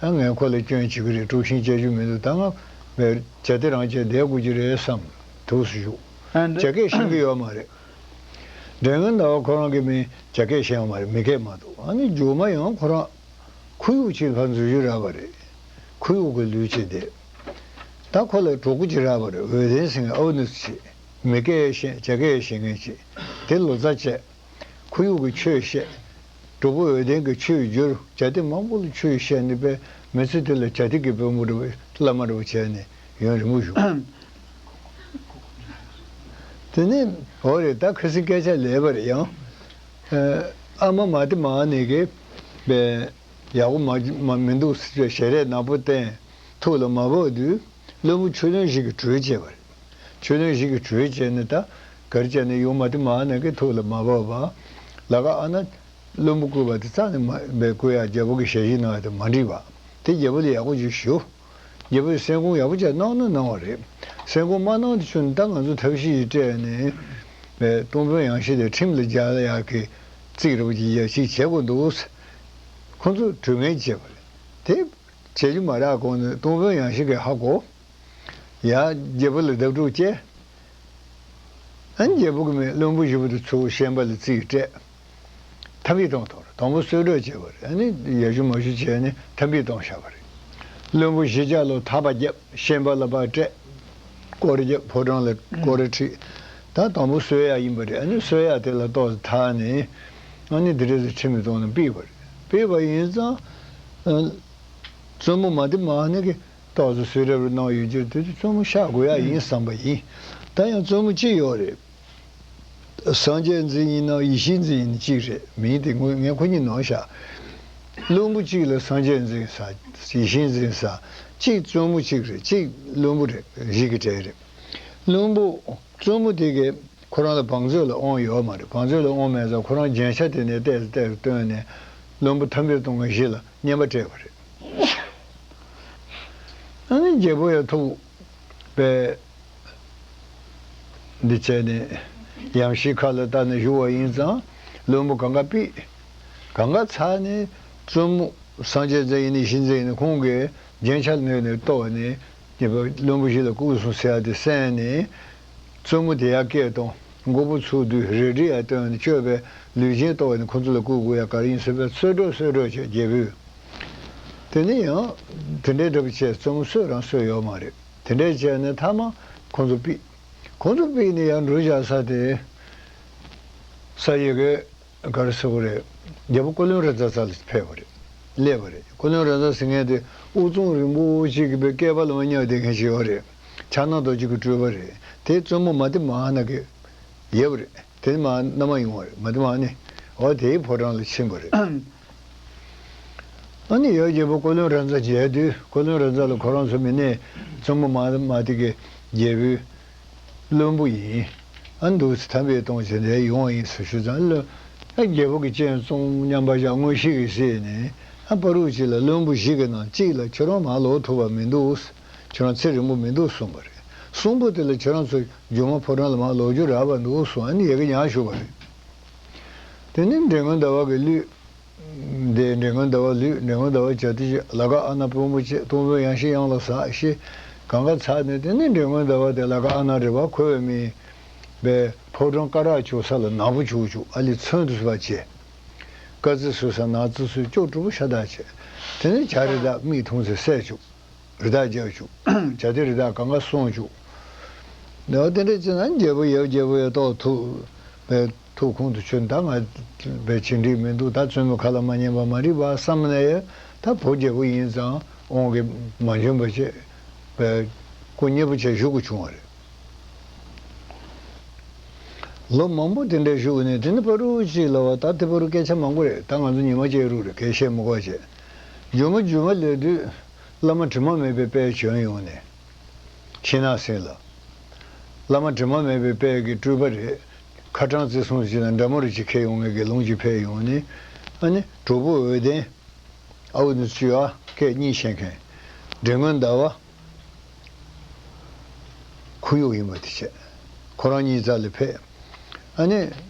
ཨ་ངས་ཁོ་ལ་སྐྱོན་བྱེད་ཀྱི་རེད། དཀྲུག་ཤིང་བྱེད་རྒྱུ་མི་འདུག་ད་ང་བས་བྱ་དེ་རང་བྱས་བསྡད་དགོས་ཀྱི་རེད་བསམ། དུས་སུ་བཞུགས། ཨ་འདི་བྱ་སྐད་ཤེས་ཀྱི་ཡོད་མ་རེད། མགྲོན་ཁང་ཟླ་བ་ཁོ་རང་གི་མིང་བྱ་སྐད་ཤེས་ཡོད་མ་རེད། མི་སྐད་མ་གཏོགས། ཨ་ནི་མཇུག་མ་ཡང་ཁོ་རང་ཁོར་ཡུག་ཅིག་ལ་ཕར་འཛུལ་རྒྱུ་རག་པ་རེད། ཁོར་ཡུག་གི་ལུས་ཅིག་བསྡད། ད་ཁོ་ལ་གྲོགས་པོ་ཅིག་རག་པ་རེད། འོད་ལྡན་ཟེར་མཁན་ཨ་ནུ་ཅིག་མི་སྐད་ཤེས་བྱ་སྐད་ཤེས་མཁན་ཅིག་དེ་ལོ་ཙཱ་བྱས། ཁོར་ཡུག་གི་ཆོས་བཤད། གྲོགས་པོ་འོད་ལྡན་གྱིས་ཆོས་བསྒྱུར། བྱ་དེ་མང་པོ་ལ་ཆོས་བཤད་ནས་པས་མི་ཚེ་དེ་ལ་བྱ་དེ་གི་དཔོན་པོ་འདྲ་བོ་བླ་མ་འདྲ་བོ་བྱས་ནས་ཡུན་རིང་པོ་བཞུགས། དེ་ནས་འོ་རེད། ད་ཁ་སང་སྐད་ཆ་ལས་པ་རེད་ཡང་། ཨ་མ་མ་ཏི་མ་ནི་གི་བས་ཡག་པོ་མ་མ་མི་འདུག་ཟེར། ཞལ་རས་ནག་པོ་བསྟན། ཐུགས་ལ་མ་བབས་དུས་བློན་པོ་ཆོས་བློན་ཞིག་གིས་གྲོས་བྱས་པ་རེད། ཆོས་བློན་ཞིག་གིས་གྲོས་བྱས་ནས་ད་ག་རེ་བྱས་ནས་ཡུམ་མ་ཏི་མ་ནི་གི་ཐུགས་ལ་མ་བབས་པ། ལ་ཀ་ཨ་ན་བློན་པོ་བསྐོས་པ་དེ་རྩ་ནས་མ་བསྐོས་ཡ། རྒྱལ་པོ་གི་ཞལ་བཞེས་གནང་ཡ་དེ་མ་འགྲིག་པ། དེ་རྒྱལ་པོ་ལ་ཡག་པོ་ཅིག་ཞུ། རྒྱལ་པོས་སེམས་ཁུངས་ཡག་པོ་ཅིག་གནང་ན་གནང་བ་རེད། སེམས་ཁུངས་མ་གནང་དུས་ཆུ་ནི་ད་ང་ཚོ་ཐབས་ཤེས་སྤྲད་ནས་སྟོང་དཔོན་ཡང་ཤི་དེ་ཁྲིམས་ལ་སྦྱར་ཡག་གི་རྩིས་རེ་བ་ཅིག་ཡ་ཅིག་བྱེད་དགོས་འདུག། ཁོ་ཚོས་གྲོས་ངན་བྱས་པ་རེད། དེ་བྱེད་རྒྱུ་མ་རག་གོང་ནས་སྟོང་དཔོན་ཡང་ཤི་གིས་ཧ་གོ། ཡ། རྒྱལ་པོ་ལ་བརྡབ་འཁྲུག་བྱས། ཨ་ནི་རྒྱལ་པོ་གི་མི་བློན་པོ་བཞི་པོ་དེ་ཚུར་ཤན་པ་ལ་རྩིས་སྤྲད། ཐབས་ཤེས་གཏོང་ཐུབ་རེད། དང་པོ་གསོལ་གྲོགས་བྱས་པ་རེད། ཨ་ནི་ཡ་ཞུ་མ་ཞུ་བྱས་ནས་ཐབས་ཤེས་གཏོང་བཞག་པ་རེད། བློན་པོ་བཞི་ཆ་ལོ་ཐག་པ་བརྒྱབ། ཤན་པ་ལ་ཕར་སྤྲད། སྐོར་ར་བརྒྱབ། ཕོ་བྲང་ལ་སྐོར་ར་ཁྲིད། ད་དང་པོ་གསོལ་ཡག་ཡིན་པ་རེད། ཨ་ནི་གསོལ་ཡག་དེ་ལ་ཏོག་ཙམ་ཐར་ནས་ཨ་ནི་དེ་འདྲ་ཟེར་ཁྲིམས་མི་གཏོང་ནས་ཕུད་པ་རེད། ཕུད་པ་ཡིན་ཙང་། བཙུན་མོ་མ་ཏི་མ་ནི་གི་ཏོག་ཙམ་གསོལ་རས་རུ་གནང་ཡོད་རྒྱུ་དེ་དུས་བཙུན་མོ་གཤགས་དགོས་ཡག་ཡིན་བསམ་པ་ཡིན། ད་ཡང་བཙུན་མོ་གཅིག་ཡོད་རེད། སངས་རྒྱས་འཛིན་ཡིན་ནམ་ཡེ་ཤེས་འཛིན་ཡིན་ནམ་གཅིག་རེད། མིང་དེ་ངོ་ངས་ཁོ་གཉིས་ནོར་བཞག། བློན་པོ་གཅིག་ལ་སངས་རྒྱས་འཛིན་ས། ཡེ་ཤེས་འཛིན་ས། གཅིག་བཙུན་མོ་གཅིག་རེད། གཅིག་བློན་པོ་རེད། བཞི་གི་གྲས་རེད། བློན་པོ། བཙུན་མོ་དེ་གས་ཁོ་རང་ལ་བང་མཛོད་ལ་དབང་ཡོད་མ་རེད། བང་མཛོད་ལ་དབང་མེད་ཙང་ཁོ་རང་རྒྱན་ཆ་དེ་ནས་བལྟས་བལྟས་བཏོན་ནས་བློན་པོ་ཐམས་ཅད་སྟོང་གི་བཞི་ལ་བསྙེན་པ་སྤྲད་པ་རེད། ཨ་ནི་རྒྱལ་པོ་ཡང་ཐུགས་པས་འདི་བྱས་ནས་ཡང་ཤི་ཁ་ལ་བལྟས་ནས་བཞུགས་པ་ཡིན་ཙང་བློན་པོ་གང་ག་ཕུད། གང་ག་ཚར་ནས་བཙུན་མོ་སངས་རྒྱས་འཛིན་ཡིན་ནམ་ཡེ་ཤེས་འཛིན་ཡིན་ནམ་ཁོང་གིས་རྒྱན་ཆ་སྣོད་ནས་གཏོར་ནས་རྒྱལ་པོ་བློན་པོ་བཞི་ལ་བཀུག་སོང་ཟེར་ཡག་དེ་གསན་ནས། བཙུན་མོ་དེ་ཡར་སྐད་བཏང་། མགོ་བོ་ཚུགས་དུས་རལ་གྲི་ཡར་བཏོན་ནས་གཅོད་པའི་ལུས་ཅན་གཏོར་ནས་ཁོ་ཚོ་ལ་བཀུག་དགོས་ཡག་ག་རེ་ཡིན་ཟེར་བས་གསོལ་གྲོགས་གསོལ་གྲོགས་བྱས། རྒྱལ་པོས། དེ་ནས་ཡང་དེ་འདྲའི་འདྲ་པོ་བྱས། བཙུན་མོ་གསོད་རང་གསོད་ཡོད་མ་རེད། དེ་འདྲས་བྱས་ནས་མཐའ་མ་ཁོ་ཚོ་ཕུད། ཁོ་ཚོ་ཕུད་ནས་ཡར་འགྲོ་བཞག་ས་དེ། ས་ཡི་གེ་ག་རེ་ཟེར་དགོས་རེད། རྒྱལ་པོ་ཀོ་ལོན་ར་ཛ་ས་ལ་ཕེབས་པ་རེད། སླེབས་པ་རེད། ཀོ་ལོན་ར་ཛ་ཟེར་མཁན་དེ་དབུ་གཙང་རིང་པོ་ཅིག་གི་བཀའ་དཔལ་ལ་མ་ཉལ་བསྡད་མཁན་ཞིག་ཡོད་རེད། ཕྱག་ན་རྡོ་རྗེ་གི་སྤྲུལ་པ་རེད། དེ་བཙུན་མོ་མ་ཏི་མ་ན་གི་ཡབ་རེད། དེ་མ་མནའ་མ་ཡོང་བ་རེད། མ་ཏི་མ་ནི་འོ་དེའི་ཕོ་བྲང་ལ་ཕྱིན་པ་རེད། ཨ་ནི་ཡབ་རྒྱལ་པོ་ཀོ་ལོན་ར་ཛ་མཇལ་དུས་ཀོ་ལོན་ར་ཛ་ལ་ཁོ་རང་ཚོ་མི་ནས་བཙུན་མོ་མ་མ་ཏི་གི་རྒྱལ་པོའི་བློན་པོ་ཡིན། ཨ་འདུག་སེ་ཐམས་ཅད་གཏོང་བྱས་འདིར་ཡོང་བ་ཡིན་ཟེར་ཞུས་ཙང་། ལོ། ཨ་རྒྱལ་པོ་གི་སྤྱན་བཙུམ། མཉམ་པར་བཞག། མངོན་ཤེས་ཀྱིས་གཟིགས་ནས། ཨ་བར་དུ་གཅིག་ལ་བློན་པོ་བཞི་གི་ནང་གཅིག་ལ་ཁྱོད་རང་མར་ལོག་ཐུབ་པ་མི་འདུག། ཁྱོད་རང་ཚེ་རིང་པོ་མི་འདུག་གསུངས་པ་རེད། གསུངས་པ་དེ་ལ་ཁྱོད་རང་ཚོ་སྒྱུ་མ་ཕོ་བྲང་ལ་མར་ལོག་རྒྱུ་རག་པ་འདུག་གསུངས། ཨ་ནི་ཡ་གི་ཉག་ཞུ་བ་རེད། དེ་ནས་འདྲེ་མགོན་ཟླ་བ་གིས་གླུད། འདི་འདྲེ་མགོན་ཟླ་བ་གླུད། འདྲེ་མགོན་ཟླ་བ་བྱ་དུས་ལ་ཀ་ཨ་ན་དཔོན་པོ་བྱས། སྟོང་དཔོན་ཡང་ཤི་གཡང་ལ་ཟག་ཤི། གང་ག་ཚར་ནས་དེ་ནས་འདྲེ་མགོན་ཟླ་བ་དེ་ལ་ཀ་ཨ་ན་རེད་པ། ཁོ་བའི་མི་པའི་ཕོ་བྲང་སྐ་རགས་བྱུག་ས་ལ་ནག་པོ་བྱུག་བྱུག། ཨ་ལི་ཚོན་དུ་སུ་བ་བྱས། དཀར་རྩི་བསྲུབས་ས་ནག་རྩི་བསྲུབས། སྐྱོ་གྲུ་པོ་ཤ་སྟག་བྱས། དེ་ནས་བྱ་རི་དྭགས་མིག་ཐུང་ཚེ་བསད་བཅུག། རི་དྭགས་རྒྱབ་བཅུག། བྱ་དེ་རི་དྭགས་གང་ག་སོང་བཅུག། འདི་བ་དེ་འདྲ་བྱས་ན་རྒྱལ་པོ་ཡབ་རྒྱལ་པོ་ཡ་ཏོག་ཐུགས་པའི་ཐུགས་ཁུང་དུ་ཆུད། ད་ང་བའི་བྱེད་འགྲིག་མི་འདུག། ད་བཙུན་མོ་ཁ་ལ་མ་ཉན་པ་མ་རིག་པ་བསམ་ནས་ཡ། ད་བུ་རྒྱལ་པོ་ཡིན་ཙང་དབང་གིས་མ་འབྱོན་པ་བྱས་པའི་སྐུ་མཉེལ་པོ་བྱས་བཞུགས་དགོས་བྱུང་བ་རེད། ལོ་མང་པོ་དེ་འདྲ་བཞུགས་ནས། དེ་ནས་བར་དུ་གཅིག་ལ་བ་ད་དེ་བར་དུ་སྐད་ཆ་མང་པོ་རེད། ད་ང་ཚོ་ཉི་མ་སྐྱེལ་རུ་རེད། གལ་བཤད་མི་དགོས་བྱས། མཇུག་མ་མཇུག་མ་སླེབས་དུས་བླ་མ་དྲི་མ་མེད་པའི་དཔལ་བྱོན་ཡོང་ནས། ཤིང་ནགས་སེང་ལ། བླ་མ་དྲི་མ་མེད་པའི་དཔལ་གྱི་སྤྲུལ་པ་རེད། ཁ་ཊྭཱཾ་རྩེ་སྲུང་ཞིག་དང་འདྲ་མོ་རེ་ཅིག་ཁྱེར་ཡོང་ངེས་ཀྱི་ལུང་ཅིག་ཕེབས་ཡོང་ནས། ཨ་ནི་གྲོགས་པོ་འོད་ལྡན། ཨ་བུ་ནི་སུ་ཡ་སྐད་གཉིས་ཤེས་མཁན། འདྲེ་མགོན་ཟླ་བ། ཁོར་ཡུག་ཡིན་པ་དེ་བྱས། ཁོ་རང་གཉིས་རྩ་ལ་ཕེབས། ཨ་ནི།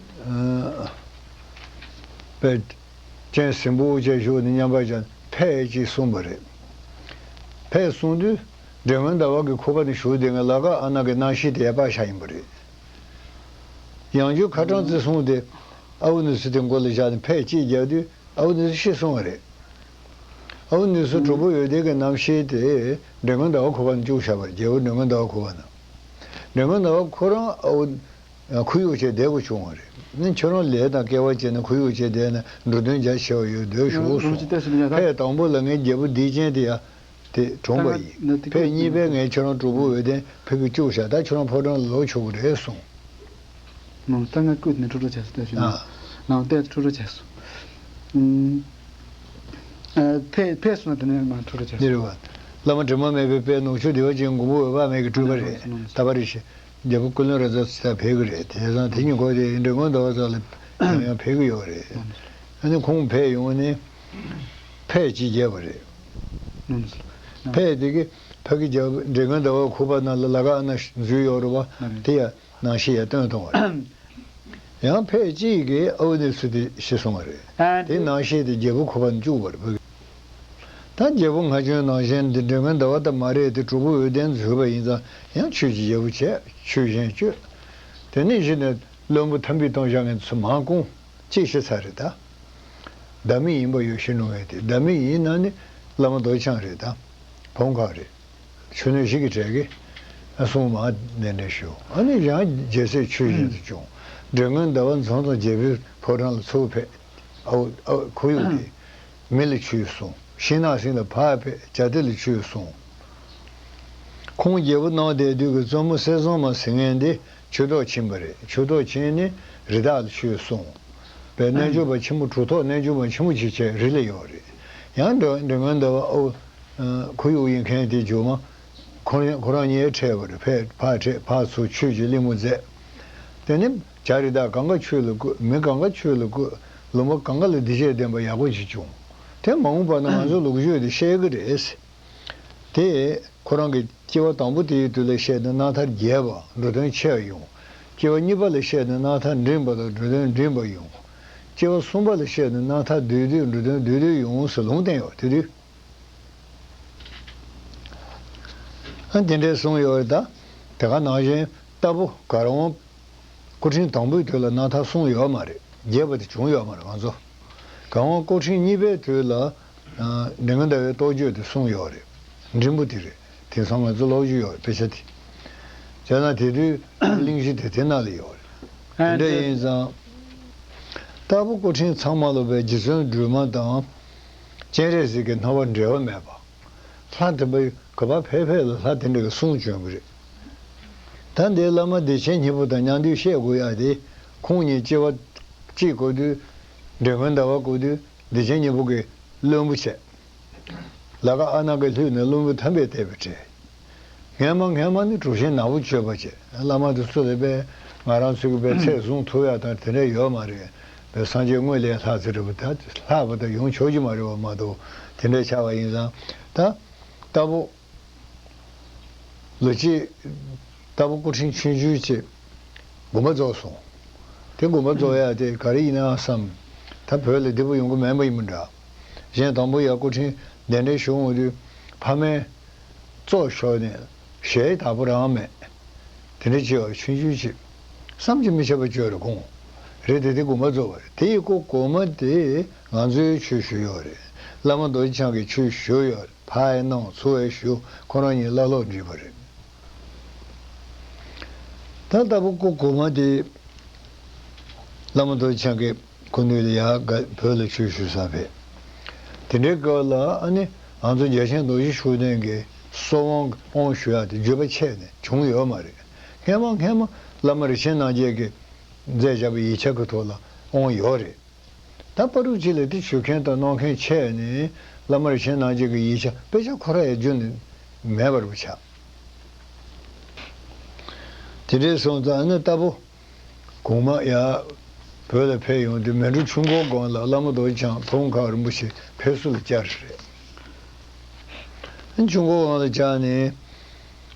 ཨ། པའི་སྤྱན་ཟིམ་པོ་བྱས་བཞུགས་ནས་མཉམ་པར་བཞག་ནས་ཕེབས་ཅེས་གསུངས་པ་རེད། ཕེབས་གསུངས་དུས་འདྲེ་མགོན་ཟླ་བ་གི་ཁུག་པ་ནས་ཞུགས་དེ་ང་ལ་ཀ་ཨ་ན་གི་རྣམ་ཤེས་དེ་ཡར་སྤར་བཞག་ཡིན་པ་རེད། ཡང་བསྐྱར་ཁ་ཊྭཱཾ་རྩེ་སྲུང་དེ་ཨ་བུ་ནི་སུ་དེ་མགོ་ལ་བཞག་ནས་ཕེབས་ཅེས་རྒྱག་དུས། ཨ་བུ་ནི་སུ་ཤི་སོང་བ་རེད། ཨ་བུ་ནི་སུ་གྲོགས་པོ་འོད་ལྡན་གྱི་རྣམ་ཤེས་དེ་འདྲེ་མགོན་ཟླ་བ་ཁུག་པ་ནང་བཅུག་བཞག་པ་རེད། རྒྱལ་པོ་འདྲེ་མགོན་ཟླ་བ་ཁུག་པ་ནང་། འདྲེ་མགོན་ཟླ་བ་ཁོ་རང་ཨ་བུ་ཁོར་ཡུག་བྱས་བསྡད་དགོས་བྱུང་བ་རེད། ནི་ཁྱོད་རང་ལས་དང་སྐལ་བ་བྱས་ན་ཁོར་ཡུག་བྱས་བསྡད་ན་འགྲོ་དོན་རྒྱ་ཆེ་བ་ཡོད་འདོད་ཞུ་གསུངས། ཕས་དང་པོ་ལ་ངའི་རྒྱལ་པོ་སྡིག་ཅན་དེ་ཡ་དེ་གྲོངས་པ་ཡིན། ཕས་གཉིས་པའི་ངས་ཁྱོད་རང་གྲོགས་པོ་འོད་ལྡན་ཕ་གི་བཅུག་བཞག། ད་ཁྱོད་རང་ཕོ་བྲང་ལ་ལོག་ཆོག་གི་རེད་གསུངས། ནང་ལྟ་ང་བསྐུལ་ནས་འཁྲུག་འཁྲུག་བྱས་སོང་ལྟ་ཞུ། ཨ། ནང་བལྟས་འཁྲུག་འཁྲུག་བྱས་སོང་། ཨ། ཕེབས་ཕེབས་སོང་ན་དེ་ནས་མ་འཁྲུག་འཁྲུག་བྱས་འདི་རེད་སོང་། བ། བླ་མ་དྲི་མ་མེད་པའི་དཔལ་ནུ་ཞོ་བདེ་བ་ཅན་མགོན་པོ་འོད་དཔག་མེད་ཀྱི་སྤྲུལ་པ་རེད། ལྟ་བ་རེ་ཞིག་རྒྱལ་པོ་ཀུན་ལེགས་ར་ཛ་ཚ་ཕེབས་ཀྱི་རེད། དེ་ཙང་དེ་ཉིན་གོ་དེ་འབྲི་གུང་ཟླ་བ་ཚོ་ལ་ཡང་ཡང་ཕེབས་ཀྱི་ཡོད་རེད། ཨ་ནི་ཁོང་ཕེབས་ཡོང་ནས་ཕེབས་ཅིག་རྒྱས་པ་རེད། ཕེབས་དེ་གི་ཕ་གི་རྒྱལ་པོ་འབྲི་གུང་ཟླ་བ་ཁུག་པ་ནང་ལ་ལ་ཀ་ཨ་ན་འཛུལ་ཡོད་རེད་བ། དེ་ཡང་ནང་ཤེས་ཡ་སྟོན་གཏོང་བ་རེད། ཡང་ཕལ་གཅིག་གིས་ཨའུ་ནི་སུ་དེ་ཤི་སོང་བ་རེད། དེ་ནང་ཤེས་དེ་རྒྱལ་པོ་ཁོ་པ་བཅུག་པ་རེད། ད་རྒྱལ་པོ་ང་ཆོའི་ནང་བཞིན་འདི་འབྲི་གུང་ཟླ་བ་ད་མ་རེད་དེ་གྲུ་གུ་འོད་ལྡན་འཛུལ་བ་ཡིན་ཙང་ཡང་ཆོས་ཀྱི་རྒྱལ་པོ་བྱས་ཆོས་གཞན་སྤྱོད། དེ་ནས་གཞི་ནས་བློན་པོ་ཐམས་ཅད་གཏོང་བཞག་མཁན་ཚོ་མང་ཀུན་གཅིག་ཤི་ཚར་རེད་ད། བདག་མེད་ཡིན་པ་ཡོད་ཤི་ནུ་ངས་དེ་བདག་མེད་ཡིན་ན་ནི་བླ་མ་རྡོ་རྗེ་འཆང་རེད་ད། བོང་ཁ་རེད། ཆུ་སྣོད་བཞི་གི་གྲས་ཀྱི་གསུང་མ་གདན་འདྲེན་ཞུ། ཨ་ནི་ཡང་རྒྱལ་སྲས་ཆོས་བཞིན་དུ་སྐྱོང་། འབྲི་གུང་ཟླ་བ་འཛོམས་དང་རྒྱལ་པོའི་ཕོ་བྲང་ལ་ཚུར་ཕེབས། ཨའུ་ཨའུ་ཁོར་ཡུག་དེ་མི་ལ་ཆོས་གསུང་། ཤིང་ནགས་སེང་ལ་ཕར་ཕེབས་བྱ་དེ་ལ་ཆོས་གསུང་། ཁོང་རྒྱལ་པོ་གནང་བསྡད་དུས་ཀྱི་བཙུན་མོ་གསེར་བཙོང་མ་ཟེར་མཁན་དེ་ཆོས་ཐོག་ཕྱིན་པ་རེད། ཆོས་ཐོག་ཕྱིན་ནས་རི་དྭགས་ལ་ཆོས་གསུངས། པའི་རྣལ་འབྱོར་པ་ཆེན་པོ་གྲུབ་ཐོབ་རྣལ་འབྱོར་པ་ཆེན་པོ་ཅིག་བྱས་རི་ལ་ཡོད་རེད། ཡང་འདྲ་འདྲ་ངན་འདྲ་བ་ཨོ། ཁོར་ཡུག་ཡིན་མཁན་དེ་ཇོ་མ། ཁོ་རང་ཁོ་རང་ཉིད་འཕྲད་པ་རེད། ཕར་ཕར་འཕྲད་ཕར་ཚུར་ཆོས་ཀྱི་གླེང་མོ་མཛད། དེ་ནས་བྱ་རི་དྭགས་གང་ག་ཆོས་ལ་བཀོད། མི་གང་ག་ཆོས་ལ་བཀོད། ལུང་པ་གང་ག་ལ་བདེ་སྐྱིད་ལྡན་པ་ཡག་པོ་ཅིག་བྱུང་། དེ་མ་འོངས་པ་ན་ང་ཚོ་ལོ་རྒྱུས་དེ་བཤད་གི་རེད། དེ་ཁོ་རང་གི་སྐྱེ་བ་དང་པོ་དེའི་དུས་ལ་བཤད་ན་རྣམ་ཐར་རྒྱས་པ་འགྲོ་དོན་ཆེ་བ་ཡོང་། སྐྱེ་བ་གཉིས་པ་ལ་བཤད་ན་རྣམ་ཐར་འབྲིང་བ་དང་འགྲོ་དོན་འབྲིང་བ་ཡོང་། སྐྱེ་བ་གསུམ་པ་ལ་བཤད་ན་རྣམ་ཐར་བསྡུས་བསྡུས་འགྲོ་དོན་བསྡུས་བསྡུས་ཡོང་ཟེར་ལུང་བསྟན་ཡོད་དེ་དུས། ཨ་དེ་འདྲའི་གསུངས་ཡོད་རེད་ད། དེ་ག་ནང་བཞིན་ལྟ་བུ་གར་དབང་སྐུ་ཕྲེང་དང་པོའི་དུས་ལ་རྣམ་ཐར་གསུངས་ཡོད་མ་རེད། རྒྱས་པ་དེ་བྱུང་ཡོད་མ་རེད་ང་ཚོ། གར་དབང་སྐུ་ཕྲེང་གཉིས་པའི་དུས་ལ། འབྲི་གུང་ཟླ་བའི་རྟོགས་བརྗོད་དེ་གསུངས་ཡོད་རེད། འབྲིང་པོ་དེ་རེད། དེང་སང་ང་ཚོ་ཀློག་རྒྱུ་ཡོད་རེད་དཔེ་ཆ་དེ། བྱས་ན་དེ་དུས་གླེང་གཞི་དེ་དེ་ནང་ལ་ཡོད་རེད། དེ་འདྲ་ཡིན་ཙང་། ལྟ་བུ་སྐུ་ཕྲེང་ཚང་མ་ལ་བའི་རྗེ་བཙུན་སྒྲོལ་མ་དང་། སྤྱན་རས་གཟིགས་ཀྱི་སྣང་བ་འབྲལ་བ་མེད་པ། ལྷ་དེ་འདྲ་ག་པར་ཕེབས་ཕེབས་ལ་ལྷ་དེ་འདྲ་གི་གསུང་བྱོན་གི་རེད། ད་འདིའི་བླ་མ་བདེ་ཆེན་སྙིང་པོ་དང་མཉམ་འདུས་བཤད་དགོས་ཡ་དེ། ཁོང་གཉིས་སྐྱེ་བ་གཅིག་གོ་དུས། འབྲི་གུང་ཟླ་བ་གོ་དུས་བདེ་ཆེན་སྙིང་པོ་གི་བློན་པོ་བྱས། ལ་ཀ་ཨ་ན་གི་ལྷུས་ནས་བློན་པོ་ཐམས་པས་བཏད་པའི་གྲས། སྔས་མ་སྔས་མ་ནི་གྲུབ་ཆེན་ནག་པོ་སྤྱོད་པ་བྱས། བླ་མ་དེ་ཚོ་ལས་པས་ང་རང་ཚོ་གི་པའི་ཚད་བཟུང་ཐུབ་ཡ་དང་དེ་འདྲ་ཡོད་མ་རེད། པའི་སངས་རྒྱས་དངོས་ལས་ལྷག་ཚེ་རིང་པོ་ད་ལྷག་པ་དང་ཡོང་ཆོག་གི་མ་རེད་བ་མ་གཏོགས་དེ་འདྲ་ཆགས་པ་ཡིན་ཙང་ད། ལྟ་བུ། ལོ་གཅིག་ལྟ་བུ་སྐུ་ཕྲེང་ཆུང་ཆུང་ཅིག་དགོངས་པ་རྫོགས་སོང་། དེ་དགོངས་པ་རྫོགས་ཡ་དེ་ག་རེ་ཡིན་ན་བསམ། ད་བོད་ལ་བདེ་པོ་ཡོང་གི་མེད་པ་ཡིན་པ་འདྲ། གཞན་དང་པོ་ཡ་སྐུ་ཕྲེང་གདན་འདྲེན་ཞུ་འོང་དུས་ཕ་མས་བཙོག་ཤོར་ནས་ཞལ་དག་པོ་རང་མེད། དེ་འདྲ་བྱས་པ་ཆུང་ཆུང་ཅིག་བསམ་གྱིས་མི་ཁྱབ་པ་བརྗོད་རེ་དགོངས། རེད་དེ་དེ་དགོངས་པ་རྫོགས་པ་རེད། དེ་ཡི་སྐུ་གོང་མ་དེ་ང་ཚོའི་ཆོས་ཞུ་ཡོད་རེད། བླ་མ་རྡོ་རྗེ་འཆང་གི་ཆོས་ཞུ་ཡོད་རེད། ཕར་ཡང་གནང་ཚུར་ཡང་ཞུ་ཁོ་རང་གཉིས་བླ་ལོག་འགྲིག་པ་རེད། ད་ལྟ་བུ་སྐུ་གོང་མ་དེ་བླ་མ་རྡོ་རྗེ་འཆང་གི་སྐུ་མདུན་ལ་ཡར་བོད་ལ་ཆོས་ཞུ་ས་ཕེབས། དེ་འདྲའི་སྐབས་ལ་ཨ་ནི་ང་ཚོ་རྒྱལ་ཆེན་རྡོ་རྗེ་ཤུགས་ལྡན་གྱི་གསོལ་དབང་དབང་ཞུ་ཡག་དེ་བརྒྱུད་པ་ཆད་ནས་བྱུང་ཡོད་མ་རེད། སྔས་མ་སྔས་མ་བླ་མ་རིན་ཆེན་རྣམ་རྒྱལ་གྱིས་མཛད་བཞག་པའི་ཡིག་ཆ་གི་ཐོག་ལ་དབང་ཡོད་རེད། ད་བར་དུ་ཅིག་ལ་དེ་ཞུ་མཁན་དང་གནང་མཁན་ཆད་ནས་བླ་མ་རིན་ཆེན་རྣམ་རྒྱལ་གྱི་ཡིག་ཆ་དཔེ་ཆ་ཁོ་ར་ཡང་བརྒྱུད་ནས་མེད་པར་ཆགས། དེ་འདྲའི་སོང་ཙང་ཨ་ནི་ལྟ་བུ་གོང་མ་ཡར་བོད་ལ་ཕེབས་ཡོང་དུས་མལ་གྲོ་ཆུ་འགོའི་སྒང་ལ་བླ་མ་རྡོ་རྗེ་འཆང་བོད་ཁམས་རིན་པོ་ཆེ་ཕེབས་བསུ་ལ་བཅར་རེད། ཆུ་འགོའི་སྒང་ལ་བཅར་ནས་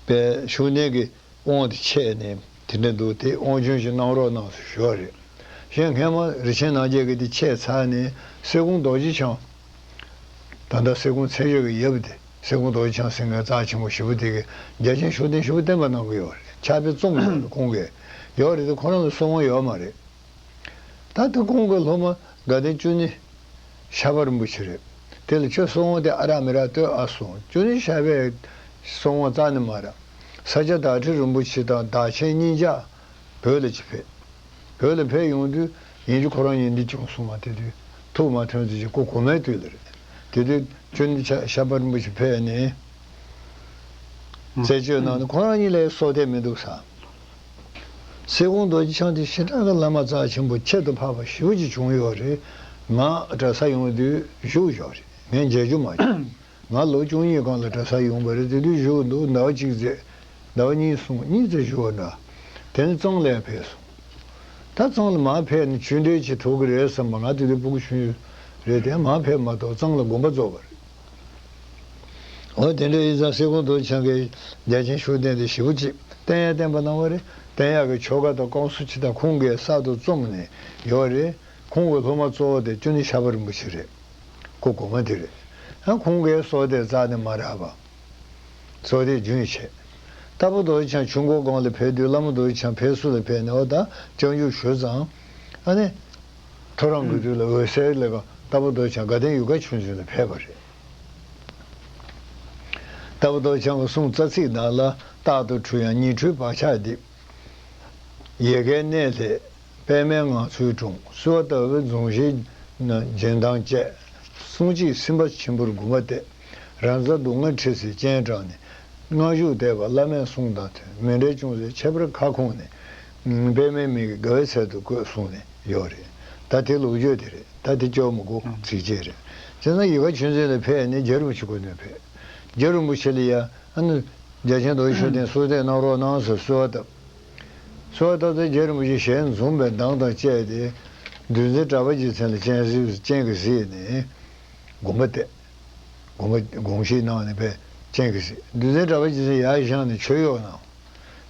པའི་ཤུགས་ལྡན་གྱི་དབང་དེ་ཆད་ནས་དེ་འདྲ་འདུག་དེ་དབང་སྐྱོན་ཞིག་གནང་རོགས་གནང་ཞུ་བ་རེད། གཞན་སྔས་མ་རིན་ཆེན་རྣམ་རྒྱལ་གྱི་དེ་ཆད་ཚར་ནས་གསེར་ཀོང་རྡོ་རྗེ་འཆང་། ད་ལྟ་གསེར་ཀོང་ཚན་ཆོད་ཀྱི་ཡབ་དེ་གསེར་ཀོང་རྡོ་རྗེ་འཆང་ཟེར་མཁན་རྩ་ཆེན་པོ་ཞེ་པོ་དེ་གི་རྒྱལ་ཆེན་ཤུགས་ལྡན་ཞེ་པོ་བསྟེན་པ་གནང་གི་ཡོད་རེད། ཕྱག་དཔེ་རྩོམ་ཡོད་རེད་ཁོང་གིས། ཡོད་རེད་དེ་ཁོ་རང་ལ་གསོལ་དབང་ཡོད་མ་རེད། ད་དེ་ཁོང་གི་སློབ་མ་དགའ་ལྡན་ཅུ་ནི་ཤར་པ་རིན་པོ་ཆེ་རེད། དེ་ལ་ཁྱོད་གསོལ་དབང་དེ་ཨ་རག་མི་རག་ལྟོས་ཨ་གསུངས། ཅུ་ནི་ཤར་པས་གསོལ་དབང་རྩ་ནས་མ་རག། ས་སྐྱ་བདག་ཁྲི་རིན་པོ་ཆེ་དང་བདག་ཆེན་གཉིས་ཆ་བོད་ལ་ཅིག་ཕེབས། བོད་ལ་ཕེབས་ཡོང་དུས་ཡིན་རྒྱུ་ཁོ་རང་ཡིན་འདི་བྱུང་སོང་བ། དེ་དུས་ཐུགས་མ་མཐུན་ཚེ་ཅིག་སྐུ་གོང་མའི་དུས་ལ་རེད། དེ་དུས་ཅུ་ནི་ཤར་པ་རིན་པོ་ཆེ་ཕེབས་ནས་རྩད་གཅོད་གནང་ནས་ཁོ་རང་གཉིས་ལ་སྲོག་ཐེག་མི་འདུག་ས། གསེར་ཀོང་རྡོ་རྗེ་འཆང་དེ་ཞེ་དྲག་གི་བླ་མ་རྩ་ཆེན་པོ་ཁྱད་དུ་འཕགས་པ་ཞེ་པོ་ཅིག་བྱུང་ཡོད་རེད། ང་གྲྭ་ས་ཡོང་དུས་བཞུགས་ཡོད་རེད། ངས་མཇལ་རྒྱུ་མ་བྱུང་། ང་ལོ་བཅུ་གཉིས་སྒང་ལ་གྲྭ་ས་ཡོང་བ་རེད། དེ་དུས་བཞུགས་འདུག་ཟླ་བ་གཅིག་ཙམ། ཟླ་བ་གཉིས་གསུམ། གཉིས་ཙམ་བཞུགས་པ་འདྲ། དེ་ནས་གཙང་ལ་ཕེབས་སོང་། ད་གཙང་ལ་མར་ཕེབས་ནས་ཆོས་འབྲེལ་ཅིག་ཐུག་གི་རེད་བསམ་པ། ང་དེ་དུས་ཕྲུ་གུ་ཆུང་ཆུང་རེད་དེ། མར་ཕེབས་མ་གཏོགས་གཙང་ལ་དགོན་པ་རྫོགས་པ་རེད། འོ་དེ་འདྲ་ཡིན་ཙང་གསེར་ཀོང་རྡོ་རྗེ་འཆང་གིས་རྒྱལ་ཆེན་ཤུགས་ལྡན་དེ་ཞེ་པོ་ཅིག་བསྟེན་ཡག་བསྟེན་པ་གནང་བ་རེད། བསྟེན་ཡག་གི་ཆོ་ག་དང་བསྐང་གསོ་ཅིག་ད་ཁོང་གིས་གསར་དུ་རྩོམ་ནས་ཡོད་རེད། ཁོང་གི་སློབ་མ་གཙོ་བོ་དེ་ཅོ་ནེ་ཤར་པ་རིན་པོ་ཆེ་རེད། སྐུ་གོང་མ་དེ་རེད། ཨ་ཁོང་གིས་སྲོག་གཏད་རྩ་ནས་མ་རག་པ། སྲོག་གཏད་རྒྱུན་ཆད། རྟ་ཕོ་རྡོ་རྗེ་འཆང་ཆུ་འགོ་སྒང་ལ་ཕེབས་དུས་བླ་མ་རྡོ་རྗེ་འཆང་ཕེབས་བསུ་ལ་ཕེབས་ནས་འོ་ད་སྐྱབས་འཇུག་ཞུས་ཙང་། ཨ་ནི་ཐོ་རངས་ཀྱི་དུས་ལ་འོད་གསལ་ལ་རྟ་ཕོ་རྡོ་རྗེ་འཆང་དགའ་ལྡན་ཡུལ་ཁ་ཆོས་འཛིན་ལ་ཕེབས་པ་རེད། རྟ་ཕོ་རྡོ་རྗེ་འཆང་གི་གསུང་རྩ་ཚིག་ནང་ལ། རྟག་ཏུ་འཁྲུལ་ཡང་ཉི་འཁྲུལ་བག་ཆགས་འདི། ཡལ་གའི་གནས་ལྷས་པདྨའི་ངང་ཚུལ་འཁྲུངས། གསོལ་བ་བཏབ་པའི་རྫོང་གཞིའི་རྗེས་འདང་བཅས། གསུང་གཅིག་སེམས་དཔའ་ཆེན་པོར་འགུམ་པ་སྟེ། རང་མཚན་སྡུག་བསྔལ་འཁྲིད་སའི་སྤྱན་དྲངས་ནས། སྔ་བཞུགས་འདས་པ་བླ་མའི་གསུང་དང་མཐུན། མཎྜལ་ཅུང་ཟད་ཁྱད་པར་ཁ་སྐོང་ནས། པདྨའི་མིག་གིས་དགའ་བའི་ཚལ་དུ་བཀོད་གསུངས་ནས་ཡོད་རེད། ད་དེ་ལོ་རྒྱུས་དེ་རེད། ད་དེ་སྐྱོར་མི་དགོས། ཚིགས་བཅད་རེད། བྱས་ཙང་ཡལ་ག་ཆོས་འཛིན་ལ་ཕེབས་ནས་རྗེ་རིན་པོ་ཆེ་སྐུ་མདུན་ཕེབས། རྗེ་རིན་པོ་ཆེ་ལ་ཡ། ཨ་ནི་རྒྱལ་ཆེན་རྡོ་རྗེ་ཤུགས་ལྡན་གསོལ་འདེབས་གནང་རོགས་གནང་ཟེར་གསོལ་བ་བཏབ། གསོལ་བ་བཏབ་སྟེ་རྗེ་རིན་པོ་ཆེ་ཞལ་འཛུམ་པའི་མདངས་དང་བཅས་ཏེ། འདུལ་འཛིན་གྲགས་པ་རྗེ་མཚན་ལ་སྤྱན་གཟིགས། སྤྱན་གྱིས་གཟིགས་ནས་དགོངས་པ་གཏད། དགོངས་པ་དགོངས་བཞེས་གནང་ནས་པས་སྤྱན་གྱིས་གཟིགས། འདུལ་འཛིན་གྲགས་པ་རྗེ་མཚན་ཡར་བཞེངས་ནས་མཆོད་གཡོག་གནང་།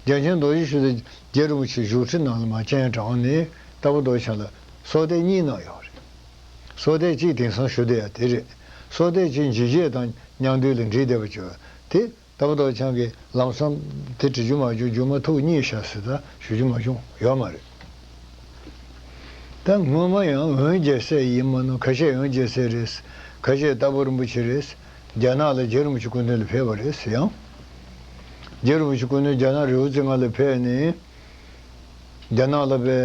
རྒྱལ་ཆེན་རྡོ་རྗེ་ཤུགས་ལྡན་རྗེ་རིན་པོ་ཆེ་བཞུགས་ཁྲི་ནང་ལ་མར་སྤྱན་དྲངས་ནས་རྟ་ཕོ་རྡོ་རྗེ་འཆང་ལ་གསོལ་འདེབས་གཉིས་གནང་ཡོད་རེད། གསོལ་འདེབས་གཅིག་དེང་སང་ཞུ་བསྡད་ཡ་དེ་རེད། གསོལ་འདེབས་གཅིག་འཇིགས་བྱེད་དང་མཉམ་འདུས་ལ་འབྲི་བསྡད་པ་བྱས་པ་དེ། རྟ་ཕོ་རྡོ་རྗེ་འཆང་གིས་ལམ་སང་དེ་འབྲི་རྒྱུ་མ་བྱུང་། རྒྱུ་མ་ཐུག་གཉིད་ཤར་ཟེར། ད་ཞུ་རྒྱུ་མ་བྱུང་། ཡོད་མ་རེད། ད་སྔོན་མ་ཡང་འོན་རྒྱལ་སྲས་ཡིན་མིན་ནོ། ཁ་ཤས་འོན་རྒྱལ་སྲས་རེད། ཁ་ཤས་རྟ་ཕོ་རིན་པོ་ཆེ་རེད། རྒྱ་ནག་ལ་རྗེ་རིན་པོ་ཆེ་སྐུ་མདུན་ལ་ཕེབས་པ་རེད་ཡང་། རྗེ་རིན་པོ་ཆེ་སྐུ་མདུན་རྒྱ་ནག་རི་བོ་རྩེ་ལྔ་ལ་ཕེབས་ནས། རྒྱ་ནག་ལ་པའི་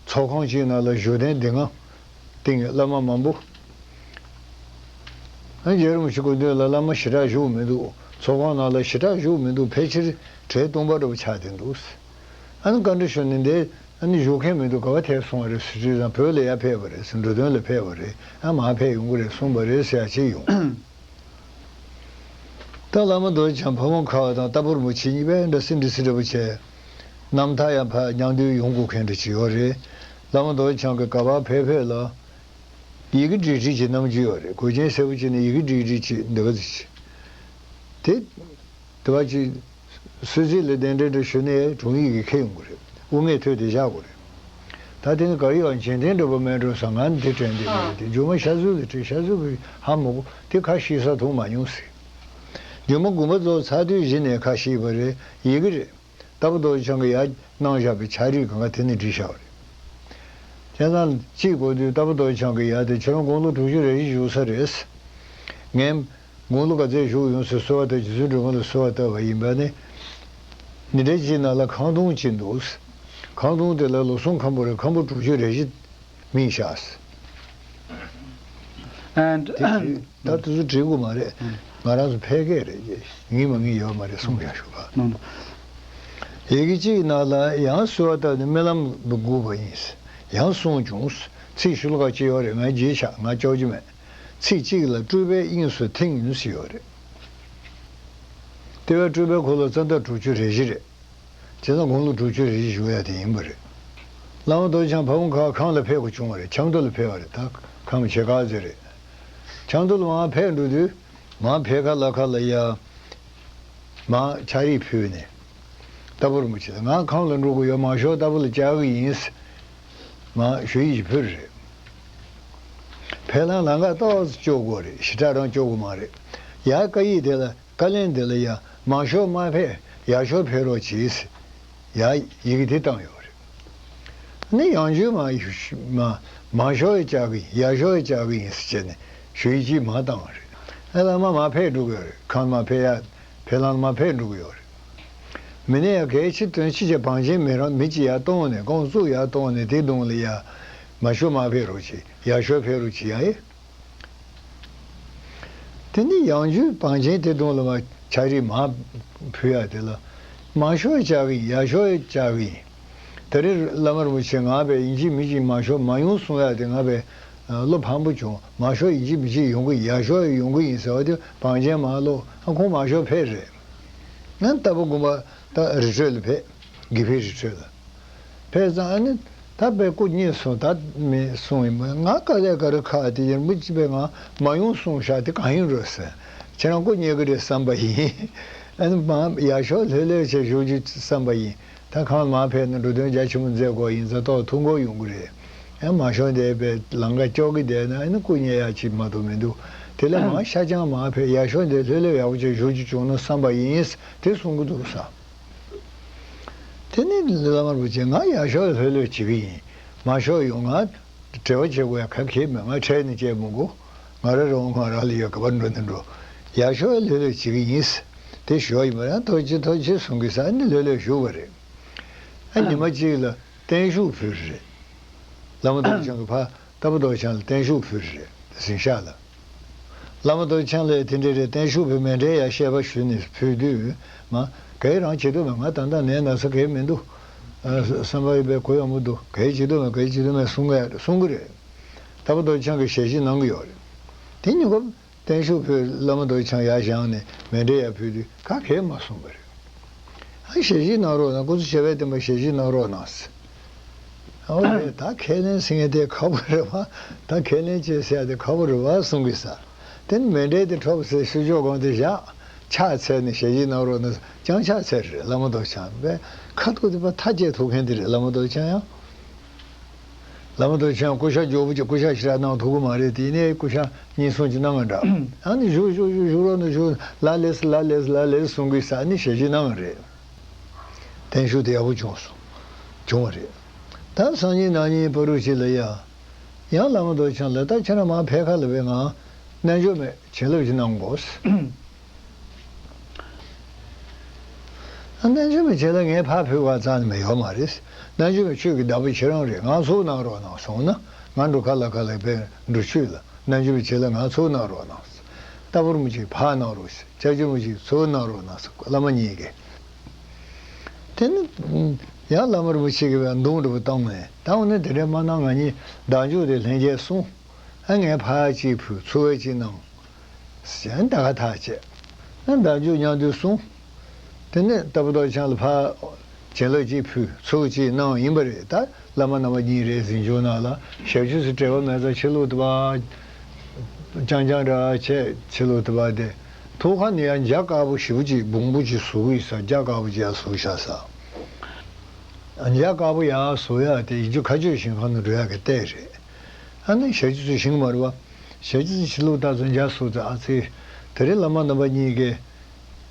ཚོགས་ཁང་གཅིག་ནང་ལ་བཞུགས་གདན་འདི་ང་བཏིང་། བླ་མ་མང་པོ། ཨ་རྗེ་རིན་པོ་ཆེ་སྐུ་མདུན་ལ་བླ་མ་ཞེ་དྲག་བཞུགས་མི་འདུག་ཚོགས་ཁང་ནང་ལ་ཞེ་དྲག་བཞུགས་མི་འདུག་ཕལ་ཆེར་གྲལ་སྟོང་པ་འདྲ་པོ་ཆགས་བསྡད་འདུག་ཨ་ནི་བཀའ་འདྲི་ཞུ་ནས་འདི་ཨ་ནི་བཞུགས་མཁན་མི་འདུག་ག་པར་ཐལ་སོང་བ་རེད་ཟེར་དུས་ཙང་། བོད་ལ་ཡར་ཕེབས་པ་རེད་ཟེར། འགྲོ་དོན་ལ་ཕེབས་པ་རེད། ཨ་མར་ཕེབས་ཡོང་གི་རེད་གསུངས་པ་རེད་ཟེར་ཡ་ཅིག་ཡོང་། ད་བླ་མ་རྡོ་རྗེ་འཆང་ཕ་བོང་ཁ་བ་དང་རྟ་ཕོ་རིན་པོ་ཆེ་གཉིས་པས་འདྲ་སེ་འདྲི་སེ་འདྲ་པོ་བྱས། རྣམ་ཐར་ཡང་ཕར་མཉམ་འདུས་ཡོང་དགོས་མཁན་འདྲ་ཅིག་ཡོད་རེད། བླ་མ་རྡོ་རྗེ་འཆང་གི་ག་པར་ཕེབས་ཕེབས་ལ། ཡི་གེ་བྲིས་བྲིས་ཀྱི་རྣམ་འགྱུར་ཡོད་རེད། གོས་ཆེན་སེར་པོ་གྱོན་ནས་ཡི་གེ་བྲིས་བྲིས་ཀྱི་འདི་ག་ཅིག་དེ། དེ་བ་ཅིག་སུད་སི་ལ་གདན་འདྲེན་འདྲ་ཞུས་ནས་དྲུང་ཡིག་གིས་ཁྱེར་ཡོང་གི་རེད། དབུ་མེད་ཐོད་དེ་བཞག་དགོས་རེད། ད་དེ་ནི་ག་ཡོད་འཇིན་རྟེན་འདྲ་པོ་མེད་འགྲོ་ས། ང་འདི་དྲན་བསྡད་ཡོད་རེད་དེ། རྒྱུ་མ་ཤ་ཟུར་ལ་དྲིས། ཤ་ཟུར་གྱིས་ཧ་མ་གོ། དེ་ཁ་ཕྱེ་ས་མཐོང་མ་མྱོང་ཟེར། རྒྱུ་མ་དགོན་པ་རྫོགས་ཚར་དུས་གཞི་ནས་ཁ་ཕྱེས་པ་རེད། ཡི་གེ་རེད། རྟ་ཕོ་རྡོ་རྗེ་འཆང་གིས་ཡར་གནང་བཞག་པའི་ཕྱག་བྲིས་གང་ག་དེ་ནས་བྲིས་བཞག་པ་རེད། བྱས་ཙང་གཅིག་གོ་དུས་རྟ་ཕོ་རྡོ་རྗེ་འཆང་གིས་ཡར་དེ་ཁྱེད་རང་དགུང་ལོ་དྲུག་ཅུ་རེ་བཞི་བཞུགས་ས་རེད། ངས་དགུང་ལོ་ག་ཚད་བཞུགས་ཡོང་ཟེར་གསོལ་བ་བཏབ། རྗེ་བཙུན་སྒྲོལ་མ་ལ་གསོལ་བ་བཏབ་པ་ཡིན་པ་ནི། འདི་འདྲའི་ཅིག་ནང་ལ་ཁང་སྟོང་གཅིག་འདུག་ཁང་སྟོང་དེ་ལ་ལོ་གསུམ་ཁམ་པོ་རེད། ཁམ་པོ་དྲུག་ཅུ་རེ་བཞི་སྨིན་བཞག་ཟེར། And དེ་བྲིས། ད་དུ་སུ་བྲིས་དགོས་མ་རེད། ང་རང་ཚོ་ཕལ་སྐད་རེད། ངེས་མ་ངེས་ཡོད་མ་རེད། གསུངས་ཡག་ཞུ་ག་ཡི་གེ་གཅིག་ནང་ལ་ཡང་གསོལ་བ་བཏབ་ནས་སྨོན་ལམ་འགུགས་པ་ཡིན། ཡང་གསུངས་བྱུང་། ཚིག་ཤོ་ལོ་ཀ་གཅིག་ཡོད་རེད། ང་བརྗེད་ཤག་ང་སྐྱོར་རྒྱུ་མེད། ཚིག་གཅིག་ལ་སྤྲུལ་པའི་དབྱིངས་སུ་ཐིམ་ཟེར་ཡོད་རེད། དེ་བས་སྤྲུལ་པའི་འཁོར་ལོ་རྩ་ཟླ་དྲུག་ཅུ་རེ་བཞི་རེད། བྱས་ཙང་དགུང་ལོ་དྲུག་ཅུ་རེ་བཞི་བཞུགས་ཡ་དེ་ཡིན་པ་རེད། བླ་མ་རྡོ་རྗེ་འཆང་ཕ་བོང་ཁ་ཁམས་ལ་ཕེབས་དགོས་བྱུང་བ་རེད། ཆབ་མདོ་ལ་ཕེབས་པ་རེད། ད་ཁམས་བྱེ་ཁ་ཟེར་རེད། ཆབ་མདོ་ལ་མར་ཕེབས་འགྲོ་དུས་མར་ཕེབས་ཁ་ལ་ཁ་ལ་ཡ། མར་ཕྱག་བྲིས་ཕུལ་ནས། རྟ་ཕོ་རིན་པོ་ཆེ་ལ་ང་ཁམས་ལ་འགྲོ་དགོས་ཡོད། མང་ཤོས་རྟ་ཕོ་ལ་བཅར་གི་ཡིན། མར་ཞུ་ཡིག་ཅིག་ཕུལ་རེད། ཕེབས་ལམ་ལམ་ཁ་ཏོག་ཙམ་སྐྱོར་དགོས་རེད། ཞེ་དྲག་རང་སྐྱོར་དགོས་མ་རེད། ཡར་བཀའ་ཡིག་དེ་ལ། བཀའ་ལན་དེ་ལ་ཡ། མང་ཤོས་མར་ཕེབས། ཡར་ཤོས་ཕེབས་རོགས་གྱིས། ཡ་ཡི་གེ་དེ་བཏང་ཡོད་རེད། ནི་ཡང་རྒྱུན་མ་མ་མང་ཤོས་ཡི་བཅར་གི་ཡིན། ཡར་ཤོས་ཡི་བཅར་གི་ཡིན་ཟེར་བྱས་ནས་ཞུ་ཡིག་ཅིག་མར་བཏང་བ་རེད། ཨ་བླ་མ་མར་ཕེབས་འགྲོ་གི་ཡོད་རེད། ཁམས་མར་ཕེབས་ཡ། ཕེབས་ལམ་མར་ཕེབས་འགྲོ་གི་ཡོད་རེད། མི་ནས་ཡ་གལ་ཆེ་དོན་ཆེ་བྱས་བང་ཆེན་མི་རང་མི་གཅིག་ཡར་གཏོང་ནས་ཁོང་བཙུགས་ཡར་གཏོང་ནས་དེ་གདོང་ལ་ཡ། མང་ཤོས་མར་ཕེབས་རོགས་གྱིས། ཡར་ཤོས་ཕེབས་རོགས་གྱིས་ཡ་ཨེ། དེ་ནི་ཡང་རྒྱུན་བང་ཆེན་དེ་གདོང་ལ་མར་ཕྱག་བྲིས་མར་ཕུལ་ཡ་དེ་ལ། མང་ཤོས་བཅར་གི་ཡིན། ཡར་ཤོས་བཅར་གི་ཡིན། ད་རེས་བླ་མ་རིན་པོ་ཆེ་ང་བས་ཡིན་གཅིག་མིན་གཅིག་མང་ཤོས་མ་ཡོང་གསུང་ཡ་དེ་ང་བས་བློ་ཕམ་པོ་བྱུང་། མང་ཤོས་ཡིན་གཅིག་མིན་གཅིག་ཡོང་གི་ཡིན། ཡག་ཤོས་ཡོང་གི་ཡིན་ཟེར་བ་དེ་བང་ཆེན་མ་ལོ་ཨ་ཁོང་མང་ཤོས་ཕེབས་རེད། ང་ལྟ་བུ་དགོན་པ་ད་རི་ཁྲོད་ལ་ཕེབས། དགེ་འཕེལ་རི་ཁྲོད་ལ་ཕེབས་ཙང་ཨ་ནི་ད་བས་སྐུ་མཉེལ་སོང་ད་མེད་གསུང་ཡིན་པ། ང་དཀའ་ལས་ག་རེ་ཁག་དེ་ཡིན་པོ་ཅི་བས་ང་མ་ཡོང་གསུང་ཤག་དེ་གང་ཡིན་རོ་ཟེར། ཁྱེད་རང་སྐུ་མཉེལ་གི་རེད་བསམ་པ་ཡིན། ཨ་ནི་མ་ཡག་ཤོས་ལྷོད་ལྷོད་བྱས་བཞུགས་རྒྱུ་བསམ་པ་ཡིན། ད་གང་མ་ཕེབས་ན་འགྲོ་དོན་རྒྱ་ཆེན་པོ་མཛད་དགོས་ཡིན་ཙང་ཏོག་ཐུགས་འགོར་ཡོང་གི་རེད། ཡང་མ་ཤོར་འདས་པའི་ལམ་ཁ་ཀྱོག་གི་བསྡད་ན་ཨ་ནི་སྐུ་མཉེལ་ཡག་ཅིག་མ་གཏོགས་མི་འདུག་དེ་ལས་མ་ཤ་ཅང་མ་ཕེབས་ཡག་ཤོས་འདས་ལྷོད་ལྷོད་ཡག་པོ་བྱས་བཞུགས་རྒྱུ་བྱུང་ན་བསམ་པ་ཡིན། དེ་གསུང་གི་འདུག་ས། དེ་ནི་བླ་མ་རིན་པོ་ཆེ་ང་ཡག་ཤོས་ལྷོད་ལྷོད་བྱེད་ཀྱི་ཡིན། མ་ཤོར་ཡོང་ང་འབྲེལ་བ་བྱེད་དགོས་ཡ་ག་གེ་མེད། ང་ཁྲལ་ནི་བྱེད་མི་དགོས། ང་རང་རང་ང་རང་ལ་ཡོད་ག་པར་འགྲོ་ནི་འགྲོ། ཡག་ཤོས་ལྷོད་ལྷོད་བྱེད་ཀྱི་ཡིན། དེ་ཞོ་ཡིན་པ་ཡང་ཐོག་ཅི་ཐོག་ཅི་གསུང་གི་ས་ནི་ལྷོད་ལྷོད་བཞུགས་པ་རེད། ཨ་ཉི་མ་གཅིག་ལ་བརྟན་བཞུགས་ཕུལ་རེད། བླ་མ་རྡོ་རྗེ་འཆང་གི་ཕ་ལྟ་བུ་རྡོ་རྗེ་འཆང་ལ་བརྟན་བཞུགས་ཕུལ་རེད་གཟིམ་ཤག་ལ། བླ་མ་རྡོ་རྗེ་འཆང་ལ་དེ་འདྲ་རེད་བརྟན་བཞུགས་ཕུལ་མཎྜལ་ཡ་བཤད་པ་ཞུས་ནས་ཕུལ་དུས་མ་གའི་རང་བྱེད་དུ་མ་ང་ད་ལྟ་ནད་ན་ཚ་གའི་མི་འདུག་བསམ་པ་ཡོད་པའི་གུ་ཡངས་པོ་འདུག་གའི་བྱེད་དུ་མ་གའི་བྱེད་དུ་མ་གསུང་གི་གསུང་གི་རེད། ལྟ་བུ་རྡོ་རྗེ་འཆང་གི་ཞལ་བཞེས་གནང་གི་ཡོད་རེད། དེ་ཉིན་གུ་བརྟན་བཞུགས་ཕུལ། བླ་མ་རྡོ་རྗེ་འཆང་ཡར་བཞེངས་ནས་མཎྜལ་ཡར་ཕུལ་དུས་ག་གེ་མ་གསུངས་པ་རེད། ཨ་ཞལ་བཞེས་གནང་རོགས་གནང་། སྐུ་ཚེ་ཞབས་པད་བརྟན་པ་ཞལ་བཞེས་གནང་རོགས་གནང་ཟེར། ཨོ་རེད་ད་ཁས་ལེན་ཟེར་མཁན་དེ་ཁག་པོ་རེད་བ། ད་ཁས་ལེན་བྱེད་ཟེར་ཡ་དེ་ཁག་པོ་རེད་བ་གསུང་གི་ས། དེ་ནི་མཎྜལ་དེ་འཕྲོག་ཟེར་ཤུ་ཤོག་གང་དེ་བཞག་ཕྱག་འཚལ་ནས་ཞལ་བཞེས་གནང་རོགས་གནང་ཟེར་ཀྱང་ཕྱག་འཚལ་རེད། བླ་མ་རྡོ་རྗེ་འཆང་བས་ཁ་ཐུག་དེ་པ་ཐག་བཅད་ཐུག་མཁན་དེ་རེད། བླ་མ་རྡོ་རྗེ་འཆང་ཡང་། བླ་མ་རྡོ་རྗེ་འཆང་སྐུ་ཤ་མགྱོགས་པོ་ཅིག་སྐུ་ཤ་ཞེ་དྲག་གནང་ཐུབ་ཀྱི་མ་རེད། དེ་ནས་སྐུ་ཤ་གཉིས་གསུམ་ཅིག་གནང་ང་འདྲ། ཨ་ནི་བཞུགས་བཞུགས་བཞུགས་བཞུགས་རོགས་གནང་བཞུགས། ལ་ལས་ལ་ལས་ལ་ལས་གསུང་གི་ས་ནི་ཞལ་བཞེས་གནང་བ་རེད། བརྟན་བཞུགས་དེ་ཡག་པོ་བྱུང་སོང་། བྱུང་བ་རེད། ད་སང་ཉིན་གནངས་ཉིན་བར་དུ་ཅིག་ལ་ཡ། ཡང་བླ་མ་རྡོ་རྗེ་འཆང་ལ་ད་ཁྱེད་རང་མར་ཕེབས་ཁ་ལ་བས་ང་རྣལ་འབྱོར་མའི་བྱིན་རླབས་ཅིག་གནང་དགོས། རྣལ་འབྱོར་མའི་བྱིན་རླབས་ངས་ཕར་ཕུལ་བ་རྩ་ནས་མེད་ཡོད་མ་རེད། རྣལ་འབྱོར་མའི་ཆོས་ཀྱི་བདག་པོ་ཁྱེད་རང་རེད། ང་ཚུར་གནང་རོགས་གནང་གསུངས་ན་ང་འགྲོ་ཁ་ལ་ཁ་ལ་པའི་འགྲུལ་ཆོས་ལ་རྣལ་འབྱོར་མའི་བྱིན་རླབས་ང་ཚུར་གནང་རོགས་གནང་། ལྟ་བུ་རིན་པོ་ཆེ་ཕར་གནང་རོགས་ཞེས། སྐྱབས་རྗེ་རིན་པོ་ཆེ་ཚུར་གནང་རོགས་གནང་ཟེར་བླ་མ་གཉིས་ཀས། དེ་ནི་ཡང་བླ་མ་རིན་པོ་ཆེ་གིས་བས་མདུང་འདྲ་པོ་བཏང་ནས་ད་འོ་ན་དེ་འདྲ་མ་གནང་། ང་གཉིས་བདག་འཇུག་དེ་ལྷན་རྒྱས་གསུངས། ཨ་ངས་ཕར་གཅིག་ཕུལ་ཚུར་གཅིག་གནང་། གཞན་ད་ག་ཐག་བཅད། ཨ་བདག་འཇུག་མཉམ་དུ་གསུངས། དེ་ནས་ལྟ་བུ་རྡོ་རྗེ་འཆང་ལ་ཕར་བྱིན་རླབས་གཅིག་ཕུལ་ཚུར་གཅིག་གནང་ཡིན་པ་རེད། ད་བླ་མ་རྣམ་པ་གཉིས་རེད་གཟིམ་ཆུང་ནང་ལ་ཞབས་ཕྱི་སུ་བྲེལ་བ་མེད་ཙང་ཕྱི་ལོགས་དུ་བ་རྐྱང་རྐྱང་ར་བྱས་ཕྱི་ལོགས་དུ་བ་དེ་ཐོག་ཁ་ནས་ཡང་འཇའ་དཀར་པོ་ཞེ་པོ་ཅིག་སྦོམ་པོ་ཅིག་བཟོ་གི་ཡོད་ས། འཇའ་དཀར་པོ་ཅིག་ཡང་བཟོ་བཞག་ས། འཇའ་དཀར་པོ་ཡར་བཟོ་ཡག་དེ་ཡིན་རྒྱུ་མཁའ་སྤྱོད་ཞིང་ཁམས་ནང་འགྲོ་ཡག་གི་ལྟས་རེད། ཨ་ནི་ཞབས་ཕྱི་ཚོས་ཤིང་མར་བ། ཞབས་ཕྱི་ཚོས་ཕྱི་ལོགས་ལྟ་ཚོ་འཇའ་བཟོ་ཚོ་ཨ་ཙི། དེ་རིང་བླ་མ་རྣམ་པ་གཉིས་ཀས་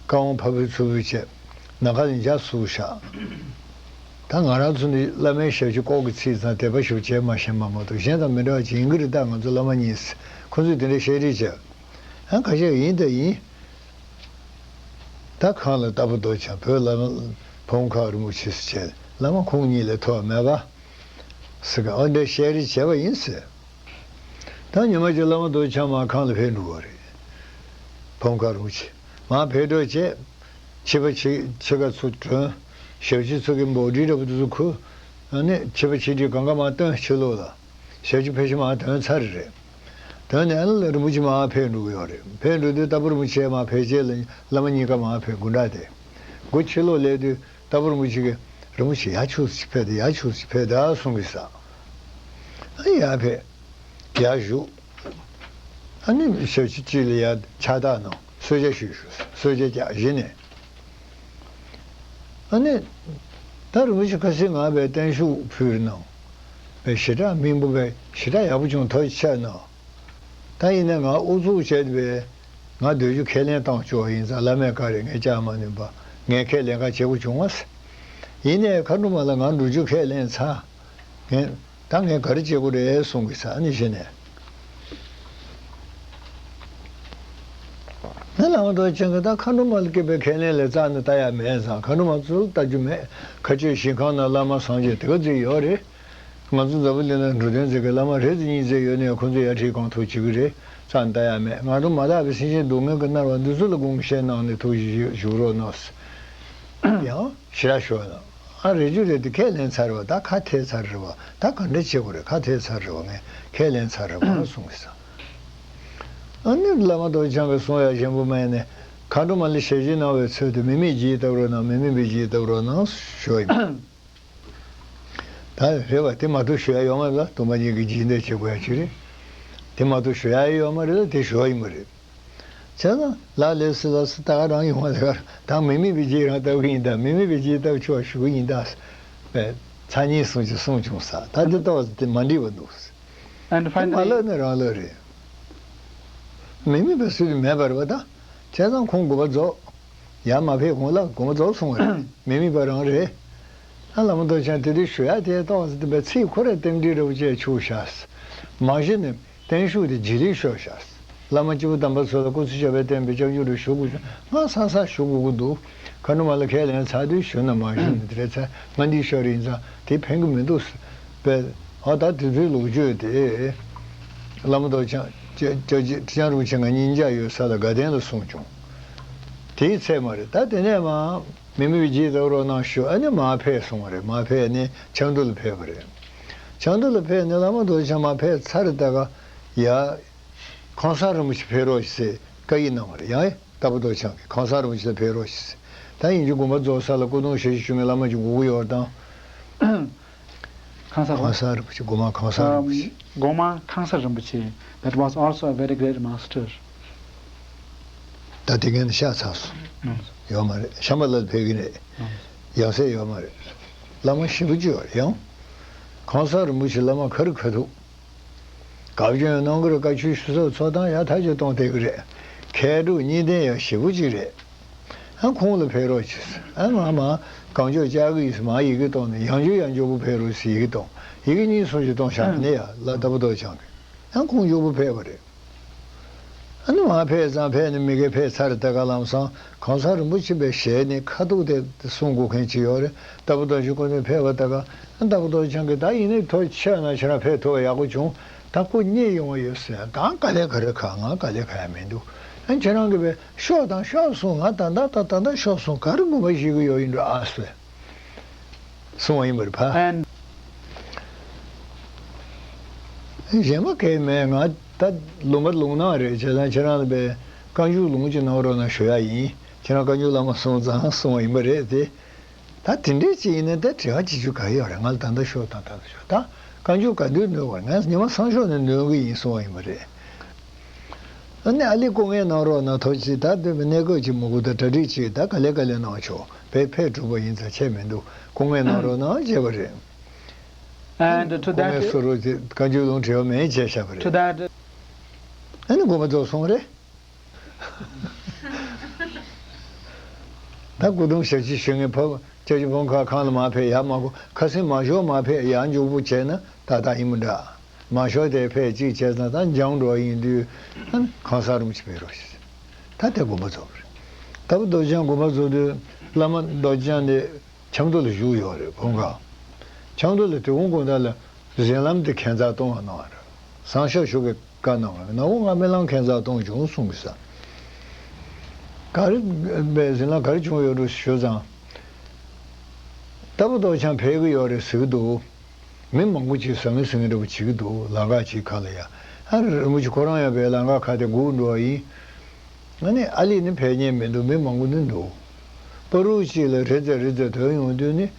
བཀའ་དབང་ཕ་བུ་ཚུ་བུ་བྱས་ནམ་མཁའ་ལ་འཇའ་བཟོ་བཞག་ད་ང་རང་ཚོ་ནི་བླ་མའི་ཞབས་ཕྱི་ལྐོག་གི་ཚིག་ཙང་དད་པ་ཞུ་བྱས་མ་ཤེས་པ་མ་གཏོགས་གཞན་དང་མི་འདྲ་བ་ཅིག་ཡིན་གི་རེད། ད་ང་ཚོ་བླ་མ་གཉིས་ཁོ་ཚོས་དེ་འདྲ་བཤད་རེས་བྱས། ཨ་ཁ་ཤས་ཡིན་ད་ཡིན། ད་གང་ལ་ལྟ་བུ་རྡོ་རྗེ་འཆང་བོད་བླ་མ་བུམ་ཁ་རིན་པོ་ཆེ་སུ་བྱས་བླ་མ་ཁོང་གཉིས་ལས་མཐོ་བ་མེད་པ། ཟེར་ག་ཨ་འདྲ་བཤད་རེས་བྱས་པ་ཡིན་ཟེར། ད་ཉི་མ་གཅིག་བླ་མ་རྡོ་རྗེ་འཆང་མར་གང་ལ་ཕེབས་འགྲོ་བ་རེད། བུམ་ཁ་རིན་པོ་ཆེ་མར་ཕེབས་འགྲོ་བྱས། ཕྱི་པ་ཕྱི་ཕྱི་ཁ་ཚུར་གྲོན། ཞབས་ཕྱི་ཚུ་གི་འབོལ་སྒྲིག་འདྲ་པོ་དེ་ཚོ་ཁུར། ཨ་ནི་ཕྱི་པ་ཕྱི་སྒྲིག་གང་ག་མར་བཏོན་ཕྱི་ལོགས་ལ། ཞབས་ཕྱི་ཕལ་ཆེར་མར་ཐོན་ཚར་རེད། ཐོན་ནས་ཨ་ནི་རིན་པོ་ཆེ་མར་ཕེབས་འགྲོ་གི་ཡོད་རེད། ཕེབས་འགྲོ་དུས་ལྟ་བུ་རིན་པོ་ཆེ་མར་ཕེབས་རྗེས་ལ་བླ་མ་གཉིས་ཀ་མར་ཕེབས་དགུང་གྲངས་དེ། སྒོ་ཕྱི་ལོགས་སླེབས་དུས་ལྟ་བུ་རིན་པོ་ཆེ་གིས་རིན་པོ་ཆེ་ཡར་ཕྱོགས་སུ་ཅིག་ཕེབས་དང་ཡར་ཕྱོགས་སུ་ཅིག་ཕེབས་དང་གསུང་གི་ས། ཨ་ཡར་ཕེབས། ཡར་བཞུགས། ཨ་ནི་ཞབས་ཕྱི་གཅིག་ལ་ཡར་ཕྱག་རྟགས་གནང་གསོལ་ཇ་ཞུས་ཞུས་གསོལ་ཇ་རྒྱག་གཞི་ནས། ཨ་ནི། ད་རིན་པོ་ཆེ་ཁ་སང་ང་བས་བརྟན་བཞུགས་ཕུལ་གནང་། བས་ཞེ་དྲག་སྨིན་པོ་བས་ཞེ་དྲག་ཡག་པོ་བྱུང་ཐུགས་རྗེ་ཆེ་གནང་། ད་ཡིན་ན་ང་ཨུ་ཚུགས་བྱས་པས་ང་སྡོད་རྒྱུ་ཁས་ལེན་བཏང་ཆོག་ཡིན་ཙང་བླ་མས་བཀའ་རེད་ངས་བཅར་མ་ནུས་པ་ངས་ཁས་ལེན་ག་བྱེད་དགོས་བྱུང་བ། ཡིན་ནའི་མཁའ་འགྲོ་མ་ལ་ང་འགྲོ་རྒྱུ་ཁས་ལེན་ཚར། ངས། ད་ངས་ག་རེ་བྱེད་དགོས་རེད་གསུང་གི་ས་ནི་གཞི་ནས། ང་བླ་མ་རྡོ་རྗེ་འཆང་གིས་ད་མཁའ་འགྲོ་མ་ལ་སྐྱེས་པའི་ཁས་ལེན་ལས་རྩ་ནས་ལྟ་ཡ་མེད་ཙང་མཁའ་འགྲོ་མ་ཚུར་ལྟ་རྒྱུ་མེད། མཁའ་སྤྱོད་ཞིང་ཁམས་ན་བླ་མ་སངས་རྒྱས་དེ་ག་ཚོད་ཡོད་རེད། ང་ཚོ་འཛམ་བུ་གླིང་ན་འགྲོ་དོན་མཛད་མཁན་བླ་མ་རེ་ཚོ་གཉིས་ཚོ་ཡོད་ནའི་ཁོང་ཚོ་ཡར་ཁྲིད་གང་ཐུབ་བྱེད་ཀྱི་རེད། རྩ་ནས་ལྟ་ཡ་མེད། ང་ཚོ་མ་དག་པའི་སེམས་ཅན་སྡུག་བསྔལ་གྱིས་མནར་བ་འདི་ཚོ་ལ་དགོངས་བཞེས་གནང་ནས་ཐུགས་རྗེ་ཞུ་རོགས་གནང་། ཡང་ཞེ་དྲག་ཞུ་བ་དང་ ཨ་རེད་རྒྱུ་རེད་དེ་ཁས་ལེན་ཚར་བ། ད་ཁ་ཐེ་ཚར་རེད་བ། ད་ག་འདྲ་བྱེད་དགོས་རེད། ཁ་ཐེ་ཚར་རེད་བ། ངས་ཁས་ལེན་ཚར་རེད་བ་གསུང་གི་ས། ཨ་ནི་བླ་མ་རྡོ་རྗེ་འཆང་གིས་གསུང་ཡ་གཞན་པ་མེད་ནས། མཁའ་འགྲོ་མ་ལ་ཞལ་བཞེས་གནང་བའི་ཚུལ་དུ་མི་མེད་རྒྱུད་བཏབ་རོགས་གནང་། མི་མེད་པའི་རྒྱུད་བཏབ་རོགས་གནང་ཞུ་བ་ཡིན། ད་རེད་བ། དེ་མ་གཏོགས་ཞུ་ཡ་ཡོད་མ་རེད་ལ། སྟོང་པ་ཉིད་ཀྱི་འཇིག་རྟེན་བྱེད་དགོས་ཡ་ཅིག་རེད། དེ་མ་གཏོགས་ཞུ་ཡ་ཡོད་མ་རེད་ལ། དེ་ཞུ་བ་ཡིན་པ་རེད། བྱས་ཙང་ལ་ལས་སུ་ལ་སུ་ད་ག་རང་ཡོང་བ་དེ་གར་ད་མི་མེད་པའི་རྒྱུད་རང་བཏབ་གི་ཡིན། ད་མི་མེད་པའི་རྒྱུད་བཏབ་ཆོག་ཞུ་གི་ཡིན། ད་པས་ཚ་ཉིན་གསུང་ཅིག་གསུང་བྱུང་ས། ད་འདི་ཏོག་ཙམ་དེ་མ་འགྲིག་པ་འདུག And དེ་མ finally ལབ་ནི་རང་ལབ་རེད། མི་མེད་པ་སུ་ཡང་མེད་པ་རེད་པ། ད་བྱས་ཙང་ཁོང་དགོངས་པ་རྫོགས། ཡར་མ་ཕེབས་གོང་ལ་དགོངས་པ་རྫོགས་སོང་བ་རེད། མི་མེད་པ་རང་རེད། ཨ་བླ་མ་རྡོ་རྗེ་འཆང་དེ་དུས་ཞུ་ཡ་དེ་ཏོག་ཙམ་དེ་པས་ཚིག་ཁོ་ར་རྟེན་འབྲེལ་རེད་པ་བྱས་ཆུག་ཤག་མ་གཞི་ནས་བརྟན་བཞུགས་དེ་རྗེས་ལུས་ཤོར་ཤག་བླ་མ་སྐྱེས་བུ་དམ་པ་ཚོ་ལ་སྐུ་ཚེ་ཞབས་པད་བརྟན་པའི་སྐྱབས་འཇུག་རེ་ཞུ་དགོས་ཤག་ང་ས་ས་ཞུ་དགོས་ཀྱི་འདུག་མཁའ་འགྲོ་མ་ལ་ཁས་ལེན་ཚར་དུས་ཞུ་ན་མ་ཞུ་ན་དེ་རེད། ཚེ་སྔ་འདི་ཤོར་ཡིན་ཙང་དེ་ཕན་གྱི་མི་འདུག་པས། ཨ་ད་དེ་ཚོའི་ལོ་རྒྱུས་དེ་བླ་མ་རྡོ་རྗེ་འཆང་ཁྲི་བྱང་རིན་པོ་ཆེ་ང་གཉིས་མཇལ་ཡོད་ས་ལ་དགའ་ལྡན་ལ་གསུངས་བྱུང་། དེའི་ཚེ་མ་རེད། ད་དེ་ནས་མ་མི་མེད་པའི་རྒྱུད་བཏབ་རོགས་གནང་ཞུ། ཨ་ནི་མར་ཕེབས་སོང་བ་རེད། མར་ཕེབས་ནས་ཆབ་མདོ་ལ་ཕེབས་པ་རེད། ཆབ་མདོ་ལ་ཕེབས་ནས་བླ་མ་རྡོ་རྗེ་འཆང་མར་ཕེབས་ཚར། ད་ག་ཡ་ཁང་གསར་རིན་པོ་ཆེ་ཕེབས་རོགས་ཞེས་བཀའ་ཡིག་གནང་བ་རེད། ཡང་ལྟ་བུ་རྡོ་རྗེ་འཆང་གིས་ཁང་གསར་རིན་པོ་ཆེ་ལ་ཕེབས་རོགས་ཞེས། ད་ཡིན་རྒྱུ་དགོངས་པ་རྫོགས་ས་ལ་སྐུ་གདུང་ཞལ་བཞུགས་ཞུ་མཁན་བླ་མ་ཅིག་དགོས་ཀྱི་ཡོད་དང་། ཁང་གསར་ཁང་གསར་རིན་པོ་ཆེ། སྒོ་མང་ཁང་གསར་རིན་པོ་ཆེ། སྒོ་མང་ཁང་གསར་རིན་པོ་ཆེ། That was also a very great master. ད་དེ་གན་ཤ་ཚ་སོང་། ཡོད་མ་རེད། ཤམ་བྷ་ལ་ལ་ཕེབས་ཀྱི་རེད། ཡང་སེ་ཡོད་མ་རེད། བླ་མ་ཞེ་པོ་ཅིག་ཡོད་རེད། ཡང་ཁང་གསར་རིན་པོ་ཆེ་བླ་མ་ག་རེ་ག་འདུག་དགའ་སྐྱོན་གནང་གི་རེད། བཀའ་ཆོས་ཞུ་ཚོགས་ཚོགས་སྟངས་ཡག་ཐག་ཆོད་གཏོང་བསྡད་ཀྱི་རེད། མཁས་གྲུབ་གཉིས་ལྡན་ཡང་ཞེ་པོ་ཅིག་རེད། ཨ་ཁོང་ལ་ཕེབས་རོགས་གྱིས། ཨ་ང་མ་གང་ལྕོགས་བཅར་གི་ཡིན་ཟེར་མ་ཡི་གེ་གཏོང་ནས། ཡང་མགྱོགས་ཡང་མགྱོགས་པོ་ཕེབས་རོགས་ཟེར་ཡི་གེ་གཏོང་། ཡི་གེ་གཉིས་གསུམ་ཞིག་གཏོང་བཞག་ནས་ཡ་ལ་ལྟ་བུ་རྡོ་རྗེ་འཆང་གིས། ཨ་ཁོང་མགྱོགས་པོ་ཕེབས་པ་རེད། ཨ་ནི་མ་ཕེབས་ཙང་ཕེབས་ནས་མི་གེ་ཕེབས་ཚར། ད་ག་ལམ་སང་གང་ཟག་རིན་པོ་ཆེ་པའི་ཞལ་ནས་ཁ་ཐུག་དེ་གསུང་དགོས་མཁན་ཅིག་ཡོད་རེད། ལྟ་བུ་རྡོ་རྗེ་སྐུ་མདུན་ཕེབས་པ་ད་ག་ལྟ་བུ་རྡོ་རྗེ་འཆང་གིས་ད་ཡིན་ནའི་ཐོག་ཆེ་ན་ཁྱེད་རང་ཕེབས་ཐུབ་པ་ཡག་པོ་བྱུང་། ད་སྐུ་མཉེལ་ཡོང་བ་ཡོད་ཟེར། ད་དཀའ་ལས་ག་རེ་ཁག་ང་དཀའ་ལས་ཁག་ཡ་མི་འདུག་ཨ་ཁྱེད་རང་གིས་པས་ཤོག་དང་ཤོག་གསུངས། ང་ད་ལྟ་ད་ད་ལྟ་ཤོག་གསུངས། ག་རེ་དགོངས་པ་བཞེས་གི་ཡོད་ཡིན་འགྲོ་ཨ་ཟེར། གསུང་བ་ཡིན་པར་ཕ། And གཞན་པ་གང་ཡང་མེད། ང་ད་ལུང་པ་ལུང་ནག་རེད། བྱས་ཙང་ཁྱེད་རང་ལ་པས་བཀའ་འགྱུར་ལུང་ཅིག་གནང་རོགས་གནང་ཞུ་ཡ་ཡིན། ཁྱེད་རང་བཀའ་འགྱུར་བླ་མ་གསུངས་ཙང་གསུང་བ་ཡིན་པ་རེད་དེ། ད་དེ་འདྲས་ཅིག་ཡིན་ན་ད་དྲི་བ་བྱེད་རྒྱུ་ག་ཡོད་རེད། ང་ལ་ད་ལྟ་ཤོག་དང་ད་ལྟ་ཤོག་ད་བཀའ་འགྱུར་ག་དུས་ནོར་བ་རེད། ང་ཉི་མ་སང་ཞོགས་ནས་ནོར་གི་ཡིན་གསུང་བ་ཡིན་པ་རེད། ཨ་ནི་ཨ་ལི་སྐུ་ངལ་གནང་རོགས་གནང་། ཐུགས་རྗེ་ཆེ། ད་འདོད་པའི་གནས་སྐབས་ཅིག་མི་དགོས། ད་གྲ་སྒྲིག་ཅིག་ད་ག་ལེ་ག་ལེ་གནང་ཆོག་ཕེབས་ཕེབས་གྲུབ་པ་ཡིན་ཙང་ཁྱད་མི་འདུག་སྐུ་ངལ་གནང་རོགས་གནང་བྱས་པ་རེད། And to སྐུ་ངལ་that, གསོ་རོགས་བྱེད། བཀའ་འགྱུར་ལུང་དྲི་བ་མེད་བྱས་བཞག་པ་རེད། To that, ཨ་ནི་དགོངས་པ་རྫོགས་སོང་རེད། ད་སྐུ་གདུང་ཞལ་གྱིས་ཞུ་མཁན་ཕ་སྐྱབས་རྗེ་ཕོ་བྲང་ཁང་ལ་མར་ཕེབས། ཡར་མར་སྒོ་ཁ་སེང་མ་ཞོག་མར་ཕེབས། ཡར་མགྱོགས་པོ་བྱས་ན་ཏག་ཏག་ཡིན་པ་འདྲ། མ་ཞོག་དེ་ཕེབས་གཅིག་བྱས་ཙང་ད་འགྱངས་འགྲོ་བ་ཡིན་དུས་ཨ་ནི་ཁང་གསར་རིན་པོ་ཆེ་ཕེབས་རོགས་ཞེས། ད་དེ་དགོངས་པ་རྫོགས་པ་རེད། ལྟ་བུ་རྡོ་རྗེ་འཆང་དགོངས་པ་རྫོགས་དུས་བླ་མ་རྡོ་རྗེ་འཆང་དེ་ཆབ་མདོ་ལ་བཞུགས་ཡོད་རེད། བོད་ཁང་། ཆབ་མདོ་ལ་དེ་དགོང་དགོང་དག་ལ་གཟིམ་ལམ་དེ་ཁྱད་མཚར་གཏོང་བ་གནང་བ་རེད། སང་ཞོགས་ཞོགས་ཀྱི་བཀའ་གནང་བ་རེད། ནངས་པ་ང་སྨོན་ལམ་ཁྱད་མཚར་གཏོང་བྱུང་གསུང་གི་ས། ག་རེ་པས་གཟིམ་ལམ་ག་རེ་བྱུང་ཡོད་འགྲོ་ཞུ་ཙང་། ལྟ་བུ་རྡོ་རྗེ་འཆང་ཕེབས་ཀྱི་ཡོད་རེད་ཟེར་གྱི་འདུག་མི་མང་པོ་ཅིག་ཟང་ངེ་ཟིང་ངེ་འདྲ་པོ་བྱེད་ཀྱི་འདུག་ལམ་ཁ་ཅིག་ཁ་ལ་ཡ། ཨ་རིན་པོ་ཆེ་ཁོ་རང་ཡང་པས་ལམ་ཁ་ཁ་དེ་སྒུག་འགྲོ་བ་ཡིན། ང་ནི་ཨ་ལི་ནི་ཕེབས་མཁན་མི་འདུག་མི་མང་པོ་ནི་འདུག་པ་རུ་གཅིག་ལ་རེ་ཙེ་རེ་ཙེ་ཐོན་ཡོང་དུས་ནི།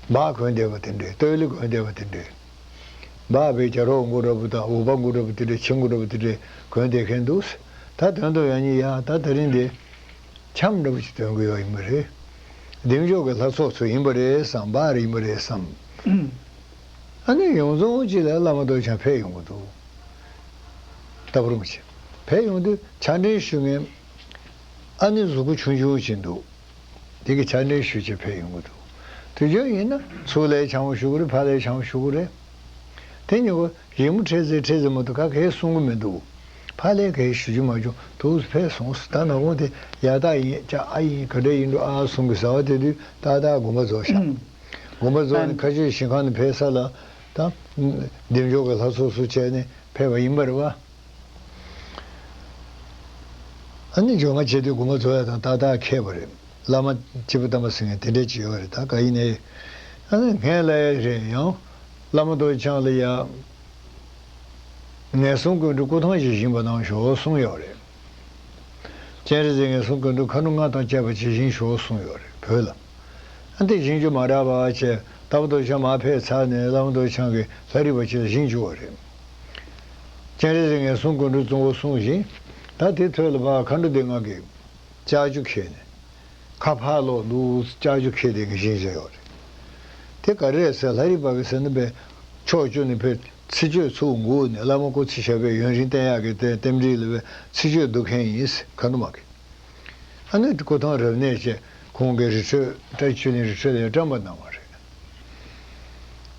སྦག་གོན་བསྡད་པ་དེ་འདྲས། སྟོད་ལྭ་གོན་བསྡད་པ་དེ་འདྲས། སྦག་པའི་རྒྱབ་རོགས་མགོ་འདྲ་པོ་དང་འོག་པ་མགོ་འདྲ་པོ་དེ་འདྲས། ཕྱི་མགོ་འདྲ་པོ་དེ་འདྲས་གོན་བསྡད་མཁན་འདུག་ད་དོན་དུ་ཡང་ནི་ཡ་ད་དེ་རིང་འདི། འཆམ་འདྲ་པོ་ཅིག་སྟོན་གྱི་ཡོད་ཡིན་པ་རེད། བདེ་མཆོག་གི་ལྷ་ཚོགས་ཚོ་ཡིན་པ་རེད་བསམ། སྦག་རེ་ཡིན་པ་རེད་བསམ། ཨ་ནི་ཡོངས་རྫོགས་ཅིག་ལ་བླ་མ་རྡོ་རྗེ་འཆང་ཕེབས་ཡོང་གི་འདུག་ལྟ་བུ་རིན་པོ་ཆེ་ཕེབས་ཡོང་དུས་ཕྱག་འཕྲིན་ཞུ་མཁན་ཨ་ནི་གཟུགས་པོ་ཆུང་ཆུང་ཅིག་འདུག་དེ་གི་ཕྱག་འཕྲིན་ཞུ་ཆེད་ཕེབས་ཡོང་གི་འདུག་དུས་རྒྱུན་ཡིན་ན་ཚུར་ལ་འཆམ་པོ་ཞུ་གི་རེད། ཕར་ལ་འཆམ་པོ་ཞུ་གི་རེད། དེ་ཉིན་གུ་རི་མོ་འཁྲིད་ཟེར་འཁྲིད་ཟེར་མ་གཏོགས་ག་གེ་གསུང་གི་མི་འདུག་ཕར་ལ་གེ་ཞུ་རྒྱུ་མ་བྱུང་། ཐུགས་ཕེབས་སོང་ཟེར། ད་ནག་ཁུང་དེ་ཡ་ད་ཡིན་ཅག་ཨ་ཡིན་ག་འདྲ་ཡིན་འགྲོ་ཨ་གསུང་གི་ཟེར་བ་དེ་དུས་ཏག་ཏག་དགོངས་པ་རྫོགས་ཤག་དགོངས་པ་རྫོགས་ནས་མཁའ་སྤྱོད་ཞིང་ཁམས་ནས་ཕེབས་ས་ལ་ད་བདེ་མཆོག་གི་ལྷ་ཚོགས་སུ་བྱས་ནས་ཕེབས་པ་ཡིན་པ་རེད་བ། ཨ་ནི་འབྱོར་མ་བྱེད་དུས་དགོངས་པ་རྫོགས་ཡ་དང་ཏག་ཏག་ཁེལ་བ་རེད། བླ་མ་སྐྱེས་བུ་དམ་པ་ཟེར་མཁན་དེ་འདྲ་ཅིག་ཡོད་རེད། ད་ག་ཡིན་ནའི་ཨ་ནི་ངས་ལབ་ཡ་རེད། ཡང་བླ་མ་རྡོ་རྗེ་འཆང་ལ་ཡ་ངན་སོང་ཀུན་འདུལ་སྐུ་ཐང་ཞིག་བཞེངས་པ་གནང་ཤོག་གསུངས་ཡོད་རེད། སྤྱན་རས་གཟིགས་ངན་སོང་ཀུན་འདུལ་མཁའ་འགྲོ་མངའ་ཐང་བཅས་པ་ཅིག་བཞེངས་ཤོག་གསུངས་ཡོད་རེད་བོད་ལ། ཨ་འདི་བཞེངས་རྒྱུ་མ་རག་པ་བྱས་ལྟ་བུ་རྡོ་རྗེ་འཆང་མར་ཕེབས་ཚར་ནས་བླ་མ་རྡོ་རྗེ་འཆང་གིས་ལྷ་རིས་པ་ཅིག་ལ་བཞེངས་བཅུག་པ་རེད། སྤྱན་རས་གཟིགས་ངན་སོང་ཀུན་འདུལ་གཙོ་བོ་གསུངས་ཤིང་། ད་དེ་ཐོག་ལ་ཕར་མཁའ་འགྲོ་སྡེ་ལྔ་གིས་ལྕགས་ཀྱུ་ཁྱེར་ནས་ཁ་ཕར་ལོག་འདུག་ལྕགས་ཀྱུ་ཁྱེར་དེ་གི་བཞེངས་བྱས་ཡོད་རེད། དེ་ག་རེ་རེད་ཟེར་ལྷ་རིས་པ་གིས་ཟེར་ན་པས་ཕྱོགས་བཅུ་ནས་ཕེབས་ཚེས་བཅུའི་ཚུགས་འགོ་ནས་བླ་མ་སྐུ་ཚེ་ཞབས་པད་ཡུན་རིང་བརྟན་ཡག་གི་རྟེན་རྟེན་འབྲེལ་ལ་པས་ཚེས་བཅུ་འདུ་མཁན་ཡིན་ཟེར་མཁའ་འགྲོ་མ་གིས། ཨ་ནི་སྐུ་ཐང་རབ་གནས་བྱས་ཁོང་གི་རི་ཁྲོད་བཀྲ་ཤིས་ཆོས་གླིང་རི་ཁྲོད་ལ་བཀྲམ་པ་གནང་བ་རེད།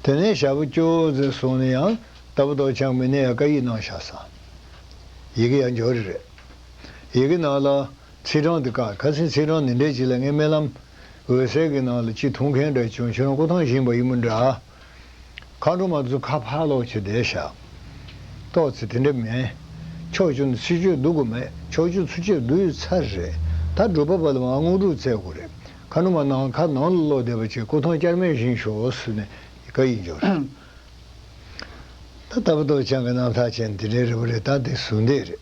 དེ་ནས་ཞག་པོ་བཅུ་ཙམ་སོང་ནས་ཡང་ལྟ་བུ་རྡོ་རྗེ་འཆང་མི་ནས་ཡང་བཀའ་ཡིག་གནང་བཞག་ས། ཡི་གེ་ཡང་འབྱོར་རེད། ཡི་གེ་ནང་ལ་ཚེས་གྲངས་དེ་བཀག་ཁ་སང་ཚེས་གྲངས་འདི་འདྲས་ཅིག་ལ་ངའི་སྨོན་ལམ་འོད་གསལ་གྱི་ནང་ལ་ཅིག་མཐོང་མཁན་འདྲ་བྱུང་། ཁྱོད་རང་སྐུ་ཐང་བཞེངས་པ་ཡིན་པ་འདྲ། མཁའ་འགྲོ་མ་ཚོ་ཁ་ཕར་ལོག་བྱས་བསྡད་ཤག་ཏོག་ཙེ་དེ་འདྲ་མེད། ཕྱོགས་བཅུ་ནས་ཚེས་བཅུ་འདུ་དགོས་མེད། ཕྱོགས་བཅུ་ཚུན་ཆད་འདུ་ཡི་ཚར་རེད། ད་སྒྲུབ་པ་པ་ལ་མ་དངོས་གྲུབ་སྩལ་དགོས་རེད། མཁའ་འགྲོ་མ་ནང་ཁ་ནང་ལ་ལོག་བསྡད་པ་བྱས་སྐུ་ཐང་བསྐྱར་མེད་བཞེངས་ཤོག་ཟེར་ནས་བཀའ་ཡིག་འབྱོར། ད་ལྟ་བུ་རྡོ་རྗེ་འཆང་གི་རྣམ་ཐར་བྱས་ནས་དེ་འདྲའི་རེ་བ་རེད། ད་དེ་ཟུང་འདེགས་རེད།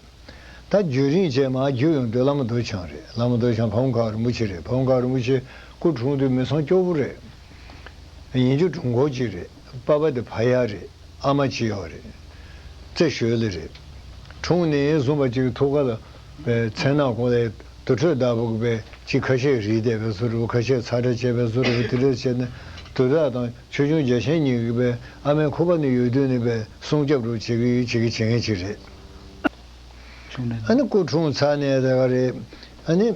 ད་རྒྱུན་རིང་བྱས་མར་རྒྱུག་ཡོང་དུས་བླ་མ་རྡོ་རྗེ་འཆང་རེད། བླ་མ་རྡོ་རྗེ་འཆང་ཕ་བོང་ཁ་རིན་པོ་ཆེ་རེད། ཕ་བོང་ཁ་རིན་པོ་ཆེ་སྐུ་འཁྲུངས་དུས་མི་ཚང་སྐྱོ་པོ་རེད། ཡིན་རྒྱུ་དྲུང་འཁོར་གཅིག་རེད། པ་ཕ་དེ་ཕ་ཡ་རེད། ཨ་མ་གཅིག་ཡོད་རེད། རྩེ་ཞོལ་ལ་རེད། འཁྲུངས་ནས་བཟུང་བ་གཅིག་ཐུགས་ཀ་ལ་པའི་མཚན་ནག་གོང་ལ་དུར་ཁྲོད་བདག་པོ་གི་པའི་གཅིག་ཁ་ཤས་རིལ་བསྡད་པའི་བཟོ་འདྲ་བོ། ཁ་ཤས་ཚ་གྲང་བྱས་པའི་བཟོ་འདྲ་བོ། དེ་འདྲ་བྱས་ནས་དུར་བདག་དང་ཆོས་སྐྱོང་རྒྱལ་ཆེན་གཉིས་ཀྱི་པའི་ཨ་མའི་ཁུག་པ་ནས་ཡོད་དུས་ནས་པའི་སྲུང་སྐྱོབ་རུ་བྱེད་ཀྱི་ཡོད། བྱེད་ཀྱི་བྱེད་མཁན་ཅིག་རེད། ཨ་ནི་སྐུ་འཁྲུངས་ཚར་ནས་དེ་ག་རེད། ཨ་ནི་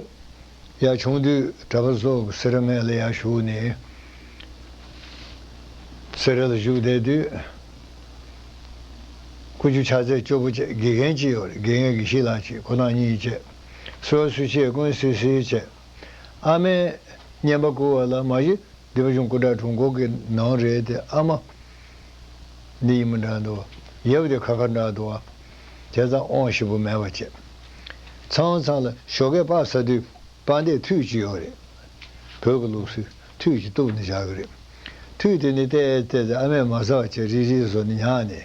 ཡར་ཆུང་དུས་གྲྭ་པ་ཚོ་སེ་ར་སྨད་ལ་ཡར་བཞུགས་ནས་སེ་ར་ལ་བཞུགས་བསྡད་དུས་སྐུ་རྒྱུ་ཕྱག་རྫས་སྐྱོ་པོ་བྱས། དགེ་རྒན་གཅིག་ཡོད་རེད། དགེ་རྒན་དགེ་བཤེས་ལགས་གཅིག་ཁོ་རང་གཉིས་བྱས། གསོལ་བ་གསོལ་ཆས་ཀུན་སིལ་སིལ་བྱས། ཨ་མས་བསྙེན་པ་བསྐུར་བ་ལ་མ་གཞི་སྡེ་པ་གཞུང་སྐུ་དྲག་དྲུང་འཁོར་གྱི་ནང་རེད་དེ། ཨ་མ་འདི་ཡིན་མི་འདྲ་འདུག་ཡབ་དེ་ཁ་ཁ་འདྲ་འདུག་བྱས་ཙང་དབང་ཞིབ་པོ་མེད་པ་བྱས། མཚམས་མཚམས་ལ་ཞོགས་ཀས་པ་ཟ་དུས་དཔལ་ལྡན་ཐུད་ཅིག་ཡོད་རེད། བོད་ཀྱི་ལུགས་སྲོལ་ཐུད་ཅིག་གཏུབ་ནས་བཞག་གི་རེད། ཐུད་དེ་ནི་བལྟས་བལྟས་ཏེ་ཨ་མས་མ་ཟ་བ་བྱས་རིལ་རིལ་བཟོས་ནས་ཉར་ནས།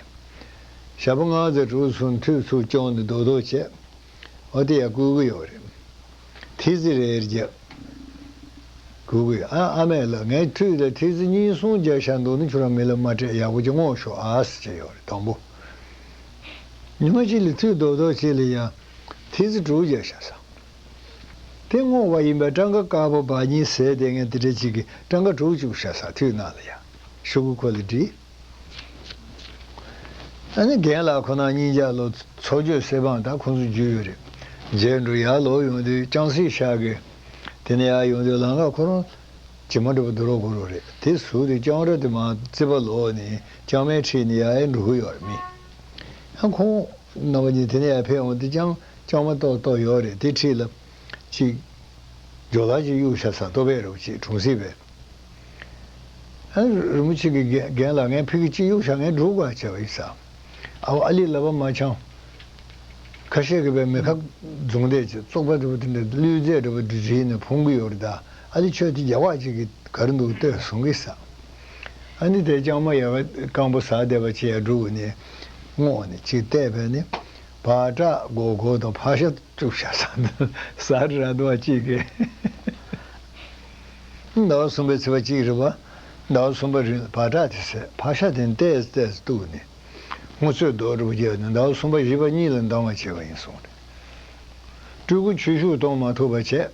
ཞག་པོ་ལྔ་ཙམ་དྲུག་སོང་ཐུད་ཚུར་བཅོམ་ནས་རྡོག་རྡོག་བྱས། འོ་དེ་ཡང་བསྐུལ་གི་ཡོད་རེད། ཐི་ཙི་རེ་རེ་བརྒྱབ། བསྐུལ་གི་ཡོད། ཨ་ཨ་མས་ལབ། ངས་ཐུད་ལ་ཐི་ཙི་གཉིས་གསུམ་བརྒྱབ་བཞག་འདུག་ན་ཁྱོད་རང་མི་ལ་མ་སྤྲད། ཡག་པོ་ཅིག་བསྔོགས་ཤོག་ཨ་ཟེར་བྱས་ཡོད་རེད། དང་པོ། ཉི་མ་གཅིག་ལ་ཐུད་རྡོག་རྡོག་གཅིག་ལ་ཡང་ཐི་ཙི་དྲུག་བརྒྱབ་བཞག་ས། དེ་བསྔོགས་པ་ཡིན་པས་སྤྲང་ཀ་དཀར་པོ་བ་གཉིས་ཟས་དེ་ངས་དེ་འདྲ་གཅིག་གིས་སྤྲང་ཀ་དྲུག་བཅུག་བཞག་ས། ཐུད་ནང་ལ་ཡང་ཤོག་གུ་ཁོ་ལ་བསྒྲིལ། ཨ་ནི་རྒན་ལགས་ཁོ་ན་གཉིས་ཀ་ལོ་ཚོགས་གཅོད་གསེར་བང་ད་ཁོང་ཚོ་རྒྱུས་ཡོད་རེད། མཇལ་འགྲོ་ཡར་ལོག་ཡོང་དུས་ལྕང་སྲེག་ཤག་གི་དེ་ནས་ཡར་ཡོང་དུས་ལམ་ཁ་ཁོ་རང་ཇི་མ་འདྲ་བོ་འདུག་རོགས་དགོས་རོགས་རེད། དེ་ཟུག་དེ་ལྕང་ར་དེ་མར་རྩིད་པ་ལོག་ནས་ལྕང་མའི་འཁྲིས་ནས་ཡར་ཡར་འགྲོ་གི་ཡོད་རེད་མི། ཨ་ཁོང་རྣམ་པ་གཉིས་དེ་ནས་ཡར་ཕེབས་འོང་དུས་ལྕང་ལྕང་མ་ཏོག་ཏོག་ཡོད་རེད། དེ་འཁྲིས་ལ་ཅིག་ཇོ་ལགས་ཅིག་གཡུགས་བཞག་ས། ལྟོ་ཕད་རོགས་ཅིག་གྲོང་གསེབ་པའི། ཨ་རིན་པོ་ཆེ་གི་རྒན་རྒན་ལགས་ངས་ཕ་གི་གཅིག་གཡུགས་བཞག་ངས་འགྲོ་དགོས་བྱས་པ་ཡིན་ས། ཨའོ་ཨ་ལི་ལབ་པ་མ་འཆང་། ཁ་ཤས་ཀྱིས་པའི་མེ་ཁ་རྫོང་བསྡད་ཀྱི་བཙོག་པ་འདྲ་བོ་དེ་འདྲ་གླུད་རྫས་འདྲ་བོ་འདྲ་བྲིས་ནས་ཕུང་གི་ཡོད་རེད། ད་ཨ་ལི་ཁྱོད་དེ་རྒྱག་པ་ཅིག་གིས་ག་རེ་འདུག་ལྟོས་གསུང་གི་ས། ཨ་ནི་དེ་ལྕང་མ་ཡག་ག་སྐམ་པོ་ཟ་བསྡད་པ་ཅིག་ཡར་འགྲོ་དགོས་ནས་བསྔོགས་ནས་ཅིག་བལྟས་པས་ནི་བག་དྲག་སྒོར་སྒོར་དང་ཕག་ཤ་བཅུག་བཞག་ས་འདུག་ཟ་ར་འདུག་བ་གཅིག་གིས། ཟླ་བ་གསུམ་པའི་ཚེས་པ་གཅིག་རེད་པ། ཟླ་བ་གསུམ་པ་རིང་ལ་བག་དྲག་དེ་ཟས། ཕག་ཤ་དེ་ཏོག་ཙམ་ཏོག་ཙམ་གཏུབ་ནས་སྔོ་ཚོད་རྡོག་འདྲ་པོ་བརྒྱབ་ནས་ཟླ་བ་གསུམ་པ་བཞི་པ་གཉིས་ལ་འདང་བ་བྱས་པ་ཡིན་གསུངས་རེད། སྤྲུལ་སྐུ་ཆོས་ཞུགས་གཏོང་མ་ཐུབ་པ་བྱས།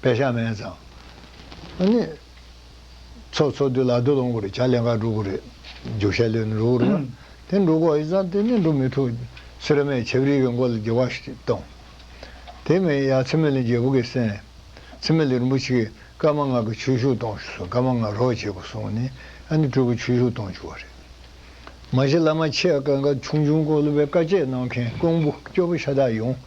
པད་ཤག་མེད་ཙང་། ཨ་ནི། ཚོགས་ཚོགས་དུས་ལ་རྡོ་ལོང་དགོས་རེད། ཇ་ལེན་ག་འགྲོ་དགོས་རེད། རྒྱུག་ཤར་ལོན་འགྲོ་དགོས་རེད་པ། དེ་འགྲོ་དགོས་ཡིན་ཙང་དེ་ནི་འགྲོ་མི་ཐུབ། སེ་ར་སྨད་ཆབ་རིལ་གྱི་མགོ་ལ་རྒྱུག་པ་ཞིག་བཏང་། དེ་མིན་ཡང་ཚེ་སྨད་གླིང་རྒྱལ་པོ་གི་སྲས། ཚེ་སྨད་གླིང་རིན་པོ་ཆེ་གིས་ཀརྨ་ངག་གི་ཆོས་ཞུགས་གཏོང་ཞུ་གསུངས། ཀརྨ་ངག་རོགས་བྱེད་དགོས་གསུངས་ནས་ཨ་ནི་སྤྲུལ་སྐུ་ཆོས་ཞུགས་གཏོང་བཅུག་པ་རེད། མ་གཞི་བླ་མ་ཆེ་གང་ག་ཆུང་ཆུང་སྐོར་ལ་བའི་བཀའ་བཅད་གནང་མཁན་ཀོང་པོ་སྐྱོ་པོ་ཤ་སྟག་ཡོང་།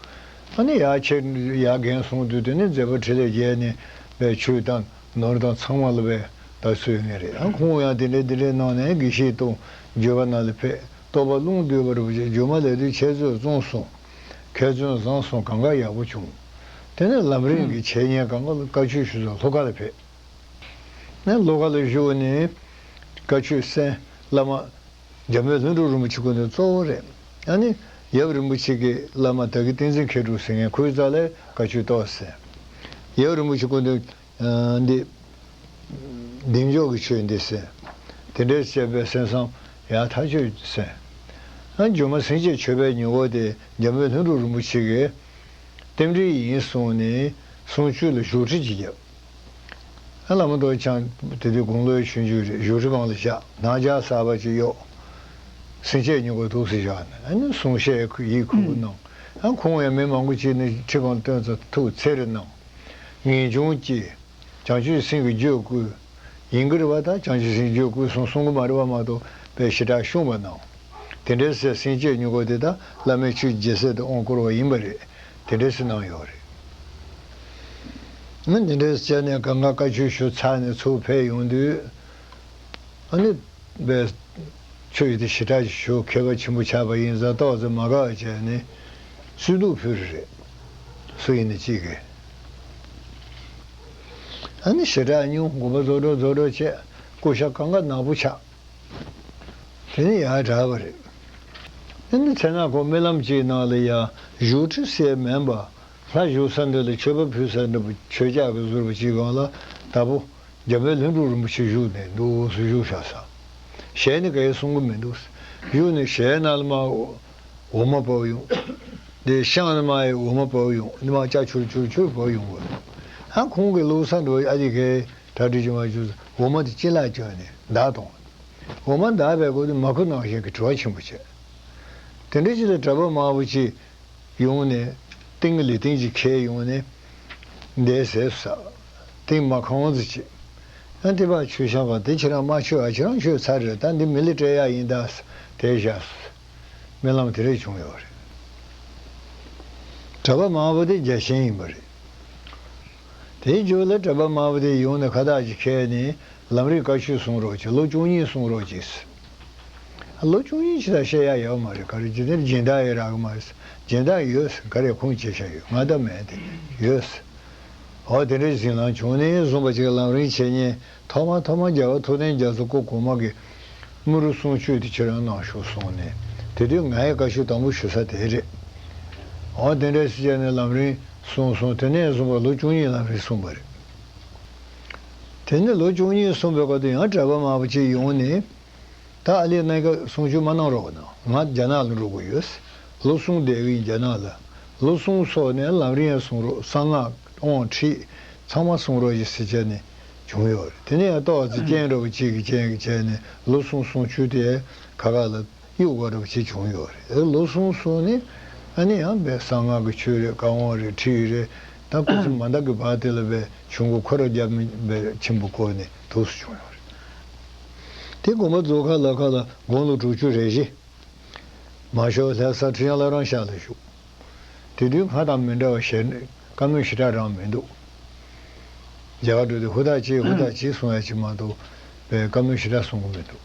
ཨ་ནི་ཡར་ཆེ་ཡར་རྒན་སོང་དུས་དེ་ནི་མཛད་པ་འཕྲིན་ལས་རྒྱས་ནས་བའི་ཆོས་དང་ནོར་དང་ཚང་མ་ལ་བའི་ད་གསོལ་ངེས་རེད། ཨ་ཁོང་ཡང་དེ་འདྲས་དེ་འདྲས་གནང་ནས་དགེ་བཤེས་གཏོང་། འགྱོད་པ་ནང་ལ་ཕེབས། རྟོགས་པ་རླུང་བསྡུས་པ་རུ་བྱས། སྒྱུ་མ་ལས་དུས་འཆད་རྩོད་བཙོང་སོང་། མཁས་བཙུན་བཟང་སོང་། གང་ག་ཡག་པོ་བྱུང་། དེ་ནས་ལམ་རིམ་གྱི་འཆད་ཉན་སྒང་ག་ལ་བཀའ་ཆོས་ཞུ་ས་ལྷོ་ཁ་ལ་ཕེབས། ནས་ལྷོ་ཁ་ལ་བཞུགས་ནས་བཀའ་ཆོས་གསན། བླ་མ་འཇམ་དཔལ་ལྷུན་གྲུབ་རིན་པོ་ཆེ་སྐུ་མདུན་གཙོ་བོ་རེད། ཨ་ནི་ཡབ་རིན་པོ་ཆེ་གི་བླ་མ་དག་གི་བསྟན་འཛིན་མཁས་གྲུབ་ཟེར་མཁན་ཁོའི་རྩ་ལས་བཀའ་ཆོས་ཏོག་ཙམ་གསན། ཡབ་རིན་པོ་ཆེ་སྐུ་མདུན་འདི་བདེ་མཆོག་གི་ཆོས་འདི་གསན། དེ་འདྲའི་བཤད་པའི་གསན་བསམ་ཡང་ཐག་ཆོད་གསན། ཨ་སྒྱུ་མ་སེམས་བསྐྱེད་མཆོད་པའི་མྱུ་གུ་དེ་འཇམ་དཔལ་ལྷུན་གྲུབ་རིན་པོ་ཆེ་གིས་རྟེན་འབྲེལ་ཡིན་གསུངས་ནས་གསུང་ཆོས་ལ་བཞུགས་ཁྲི་ཅིག་བརྒྱབ། ཨ་བླ་མ་རྡོ་རྗེ་འཆང་དེ་དུས་དགུང་ལོའི་ཆུང་ཆུང་རེད། བཞུགས་ཁྲི་སྒང་ལ་བཞག། སྣང་ཆ་གསར་པ་ཅིག་གཡོགས། སེམས་བསྐྱེད་མྱུ་གུ་འདུག་སེ་བཞག་ནས་ཨ་ནི་གསུང་བཤད་ཡིད་ཁུག་པོ་གནང་། ཨ་ཁོང་ཡང་མི་མང་པོ་ཅིག་ནི་ཁྲི་སྒང་སྟོན་ཙམ་ཐུགས་འཚེར་གནང་། ངེས་འབྱུང་སྐྱེས། བྱང་ཆུབ་སེམས་ཀྱི་རྒྱུད་བསྐུལ། ཡིན་གྱི་རེད་པ། ད་བྱང་ཆུབ་སེམས་རྒྱུད་བསྐུལ་སོང་གསུང་གི་མ་རེད་པ་མ་གཏོགས་པའི་ཞེ་དྲག་ཤོང་བ་གནང་། དེ་འདྲའི་སེ་སེམས་བསྐྱེད་མྱུ་གུ་དེ་དག་བླ་མའི་ཆོས་ཀྱི་རྒྱལ་སྲས་དེ་དབང་བསྐུར་བ་ཡིན་པ་རེད། དེ་འདྲའི་སེ་གནང་ཡོད་རེད། ང་འདི་འདྲའི་བྱས་ནས་གང་ག་བཀའ་ཆོས་ཞུ་ཚར་ནས་ཚུར་ཕེབས་ཡོང་དུས། ཨ་ནི། པའི་ཆོས་ཡིན་དེ་ཞེ་དྲག་ཞུ་མཁས་པ་ཆེན་པོ་ཆགས་པ་ཡིན་ཙང་ཏོག་ཙམ་མ་དགའ་བ་བྱས་ནས་སུན་སྡུག་ཕུལ་རེད། སུ་ཡིན་ནི་གཅིག་གིས། ཨ་ནི་ཞེ་དྲག་སྙུང་དགོངས་པ་རྫོགས་འགྲོ་རྫོགས་འགྲོ་བྱས་སྐུ་ཤ་གང་ག་ནག་པོ་ཆགས། དེ་ནི་ཡར་དྲག་པ་རེད། ཨ་ནི་མཚན་ན་ཁོ་རྨི་ལམ་གཅིག་ནང་ལ་ཡ་བཞུགས་ཁྲི་ཟེར་མིན་པ། ལྷ་བཞུགས་ས་འདི་ལ་མཆོད་པ་ཕུལ་ས་འདྲ་པོ་མཆོད་ཆས་ཀྱི་བཟོ་འདྲ་པོ་ཅིག་སྒང་ལ་ད་པོ་འཇམ་དཔལ་ལྷུན་གྲུབ་རིན་པོ་ཆེ་བཞུགས་ནས་འདུག་སེ་བཞུགས་བཞག་ས། ཞལ་ནི་ག་ཡེ་གསུང་གི་མི་འདུག། བཞུགས་ནས་ཞལ་ནང་ལ་མར་འོ་མ་བབས་ཡོང་། དེ་ཤངས་ནས་མར་ཡང་འོ་མ་བབས་ཡོང་། འདི་མར་སྐྱ་ཆུར་ཆུར་ཆུར་བབས་ཡོང་གི། ཨ་ཁོང་གི་བླུགས་ས་འདྲ་པོ་ཨ་ཅེ་གའི་གྲ་སྒྲིག་བྱེད་མ་བྱུང་། འོ་མ་དེ་ཅི་ལ་བསྐྱོན་ནས་བདག་གཏོང་། འོ་མ་བདག་པའི་སྐོར་དུ་མ་ཁུ་ནང་བཞིན་གྱི་དྲི་བ་ཆེན་པོ་བྱས། དེ་འདྲ་ཅིག་ལ་གྲྭ་པ་མང་པོ་ཅིག་ཡོང་ནས་ཏིང་གི་ལི་ཏིང་ཅིག་ཁྱེར་ཡོང་ནས་འདས་ཟེར་ས། ཏིང་མ་ཁང་ཙི་ཅིག། ཨ་དེ་བ་ཆོས་ཤག་པ་དེ་ཁྱེད་རང་མ་མཆོད་ཨ། ཁྱེད་རང་མཆོད་ཚར་རེད། ད་འདི་མི་ལ་སྤྲད་ཡག་ཡིན་ད། དེ་བཞག་རྨི་ལམ་དེ་རེད་བྱུང་ཡོད་རེད། གྲྭ་པ་མང་པོ་དེ་རྒྱལ་ཞེན་ཡིན་པ་རེད། དེའི་མཇུག་ལ་གྲྭ་པ་མང་པོ་དེ་ཡོང་ནས་ཁ་བཏགས་ཅིག་ཁྱེར་ནས་ལམ་རིམ་བཀའ་ཆོས་གསུང་རོགས་གྱིས། ལོ་བཅུ་གཉིས་གསུང་རོགས་གྱིས། ལོ་བཅུ་གཉིས་ཅི་ལ་བཤད་ཡག་ཡོད་མ་རེད། ག་རེ་ཇི་ལྟར་སྦྱིན་བདག་ཡོད་རག་གི་མ་རེད། སྦྱིན་བདག་ཡོད་ཟེར་ག་རེ་ཁུངས་སྐྱེལ་བྱ་ཡོད། ང་ད་མེད་དེ་ཡོད་ཟེར། འོ་དེ་འདྲའི་ཟིན་ལམ་བྱུང་ནས་བཟུང་བ་ཅིག་ལམ་རིམ་འཆད་ཉན་ཐོག་མ་ཐོག་མ་རྒྱལ་བ་ཐུབ་བསྟན་རྒྱ་མཚོ་སྐུ་གོང་མ་གིས་དམུ་རུ་གསུང་ཆོས་དེ་ཁྱེད་རང་གནང་ཤོག་གསུངས་ནས། དེ་དུས་ང་ཡི་བཀའ་ཆོས་དང་པོ་ཞུ་ས་དེ་རེད། འོ་དེ་འདྲ་ཞིག་བྱས་ནས་ལམ་རིམ་གསུངས་སོང་། དེ་ནས་བཟུང་བ་ལོ་བཅུ་གཉིས་ལམ་རིམ་གསུངས་པ་རེད། དེ་ནས་ལོ་བཅུ་གཉིས་གསུངས་པའི་སྐབས་དུ་ཡང་གྲྭ་པ་མང་པོ་ཅིག་ཡོང་ནས། ད་ཨ་ལས་གནད་འགག་གསུང་ཆོས་མ་གནང་རོགས་གནང་། ང་རྒྱ་ནག་ལ་འགྲོ་དགོས་ཡོད། ལོ་གསུམ་བསྡད་ཀྱི་ཡིན་རྒྱ་ནག་ལ། ལོ་གསུམ་སོགས་ནས་ལམ་རིམ་ཡང་གསུང་རོགས། གསང་སྔགས་དབང་ཁྲིད་ཚང་མ་གསུང་རོགས་ཞེས་ཟེར་བྱས་ནས་བྱུང་ཡོད་རེད། དེ་ནས་ཡང་ཏོག་ཙམ་རྐྱེན་འདྲ་བོ་གཅིག་གི་རྐྱེན་གྱིས་བྱས་ནས་ལོ་གསུམ་གསུང་ཆོས་དེ་ཁ་ཁ་ལ་གཡུག་དགོས་འདྲ་བོ་ཅིག་བྱུང་ཡོད་རེད། ལོ་གསུམ་སོང་ནས་ཨ་ནི་ཡང་བས་གསང་སྔགས་ཀྱི་ཆོས་རེད། བཀའ་དབང་རེད། ཁྲིད་རེད། ད་སྐུ་ཚེ་མ་འདས་ཀྱི་བར་དེ་ལ་བས་ཆུང་ཀུ་ཁོ་ར་རྒྱབ་མི་བས་ཆེན་པོ་བསྐོས་ནས་འདུག་སེ་བྱུང་ཡོད་རེད། དེ་དགོངས་པ་རྫོགས་ཁ་ལ་ཁ་ལ་དགུང་ལོ་དྲུག་ཅུ་རེ་བཞི། མ་ཤོར་ལྷ་ས་ཁྲི་བྱང་བླ་བྲང་ཤག་ལ་བཞུགས། དེ་དུས་སྔར་དང་མི་འདྲ་བ་ཞེ་བཀའ་མོལ་ཞེ་དྲག་རང་མི་འདུག། རྒྱ་གར་འགྲོ་དུས་ཧུར་ཐག་བྱེད་ཧུར་ཐག་བྱེད་གསུང་ཡ་ཅིག་མ་གཏོགས་པའི་བཀའ་མོལ་ཞེ་དྲག་གསུང་གི་མི་འདུག།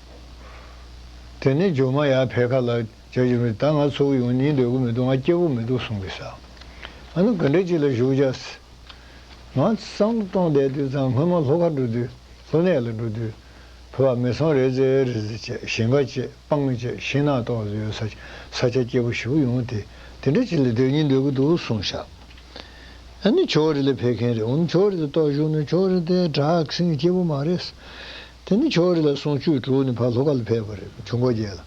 དེ་ནས་མཇུག་མ་ཡར་ཕེབས་ཁ་ལ་བཅར་རྒྱུ་མི་ད་ང་ཚུགས་ཡོང་ཉིན་སྡོད་གི་མི་འདུག། ང་སྐྱིད་པོ་མི་འདུག་གསུང་གི་ས། ཨ་ནི་ག་འདྲ་ཅིག་ལ་བཞུགས་བྱ། ང་བསམ་བློ་གཏོང་བསྡད་དུས་ཙང་སྔོན་མ་ལྷོ་ཁ་འགྲོ་དུས་ལྷོ་གནས་ལ་འགྲོ་དུས་བོད་པ་མི་ཚང་རེ་ཟེར་རེ་ཟེར་བྱས་ཞིང་ཁ་བྱས་སྤང་བྱས་ཤིང་ནགས་ཏོག་ཙམ་ཡོད་ས་ས་ཆ་སྐྱིད་པོ་ཞེ་པོ་ཡོང་སྟེ་དེ་འདྲ་ཅིག་ལ་སྡོད་སྙིང་འདོད་ཀྱི་འདུག་གསུངས་ཤག། ཨ་ནི་ཕྱོགས་རེ་ལ་ཕེབས་མཁན་རེད། འོ་ན་ཕྱོགས་རེ་ལ་ཏོག་བཞུགས་ནས་ཕྱོགས་རེ་དེ་དྲག་སེང་སྐྱིད་པོ་མ་རེད། དེ་ནི་ཕྱོགས་རེ་ལ་གསུང་ཆོས་གྲུབ་ནས་ཕར་ལྷོ་ཁ་ལ་ཕེབས་པ་རེད། ཆུ་འགོ་བརྒྱད་ལ།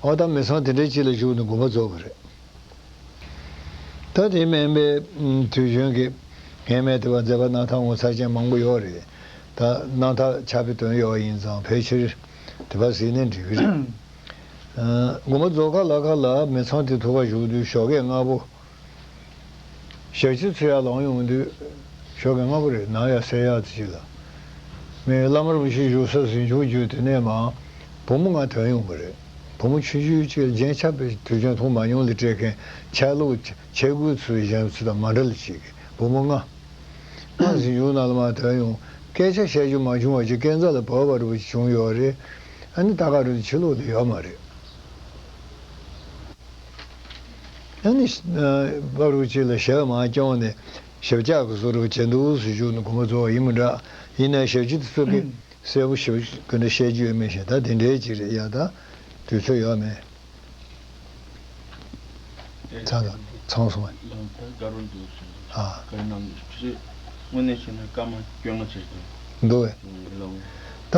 འོ་ད་མི་ཚང་དེ་འདྲའི་ཅིག་ལ་བཞུགས་ནས་དགོངས་པ་རྫོགས་པ་རེད། ད་དེ་མིན་པའི་དུས་གཞོན་གྱི་ངན་སྨྲས་དེ་བ་མཛད་པ་རྣམ་ཐར་ངོ་མཚར་ཅན་མང་པོ་ཡོད་རེད། ད་རྣམ་ཐར་ཆགས་པའི་དོན་ཡོད་ཡིན་ཙང་ཕལ་ཆེར་དེ་བ་གཟིགས་ནས་འགྲིག་གི་རེད། དགོངས་པ་རྫོགས་ཁ་ལ་ཁ་ལ་མི་ཚང་དེ་ཐུག་ག་བཞུགས་དུས་ཞོགས་ཀས་སྔ་པོ། ཞག་ཕྱི་ཚུར་ཡར་ལངས་ཡོང་དུས་ཞོགས་ཀས་སྔ་པོ་རེད། ནམ་ཡང་གསལ་ཡག་ཅིག་ལ། མི་བླ་མ་རིན་པོ་ཆེ་བཞུགས་ས་གཟིམ་ཆུང་བརྒྱུད་དེ་ནས་མར་བུ་མོ་ལྔ་ཐོན་ཡོང་བ་རེད། བུ་མོ་ཆུང་ཆུང་གཅིག་ལ་རྒྱན་ཆ་པའི་དུས་རྒྱུན་མཐོང་མ་མྱོང་ལ་སྤྲད་མཁན་ཆ་ལུགས་ཆས་གོས་ཚུལ་གཞན་ཚོ་དང་མ་འདྲ་ལ་ཅིག་གི་བུ་མོ་ལྔ། ང་གཟིམ་ཆུང་ནང་ལ་མར་ཐོན་ཡོང་། སྐད་ཆ་བཤད་རྒྱུ་མ་བྱུང་བ་ཅིག་སྐས་འཛེག་ལ་བབས་པ་རེད་པ་ཅིག་བྱུང་ཡོད་རེད། ཨ་ནི་ད་ག་རེ་ཕྱི་ལོགས་ལ་ཡོད་མ་རེད། ཨ་ནི་བར་དུ་གཅིག་ལ་ཞབས་མར་བརྐྱངས་ནས་ཞབས་བཅགས་ཀྱི་བཟོ་འདྲ་བྱས་འདུག་ཟེར་ཞུ་ནས་དགོངས་པ་རྫོགས་པ་ཡིན་མི་འདྲ། ཡིན་ནའི་ཞབས་ཕྱི་དེ་ཚོ་གི་གསལ་པོ་ཞིག་གི་འདྲ་བཤད་རྒྱུ་ཡོད་མེད་ཞེ་ད་དེ་འདྲའི་ཅིག་རེད་ཡ། ད་དུས་ཚོད་ཡོད་མེད། ཚང་ཚང་སོང་བས། ལམ་ཐག་དགའ་རུ་འདུག་ཟེར། ཨ། དགའ་རུ་ནང་དུ་ཆུ་ཚོད་དངོས་གནས་བྱས་ན་སྐར་མ་བཅོ་ལྔ་ཅིག་འདུག་འདུག་བས། ལམ།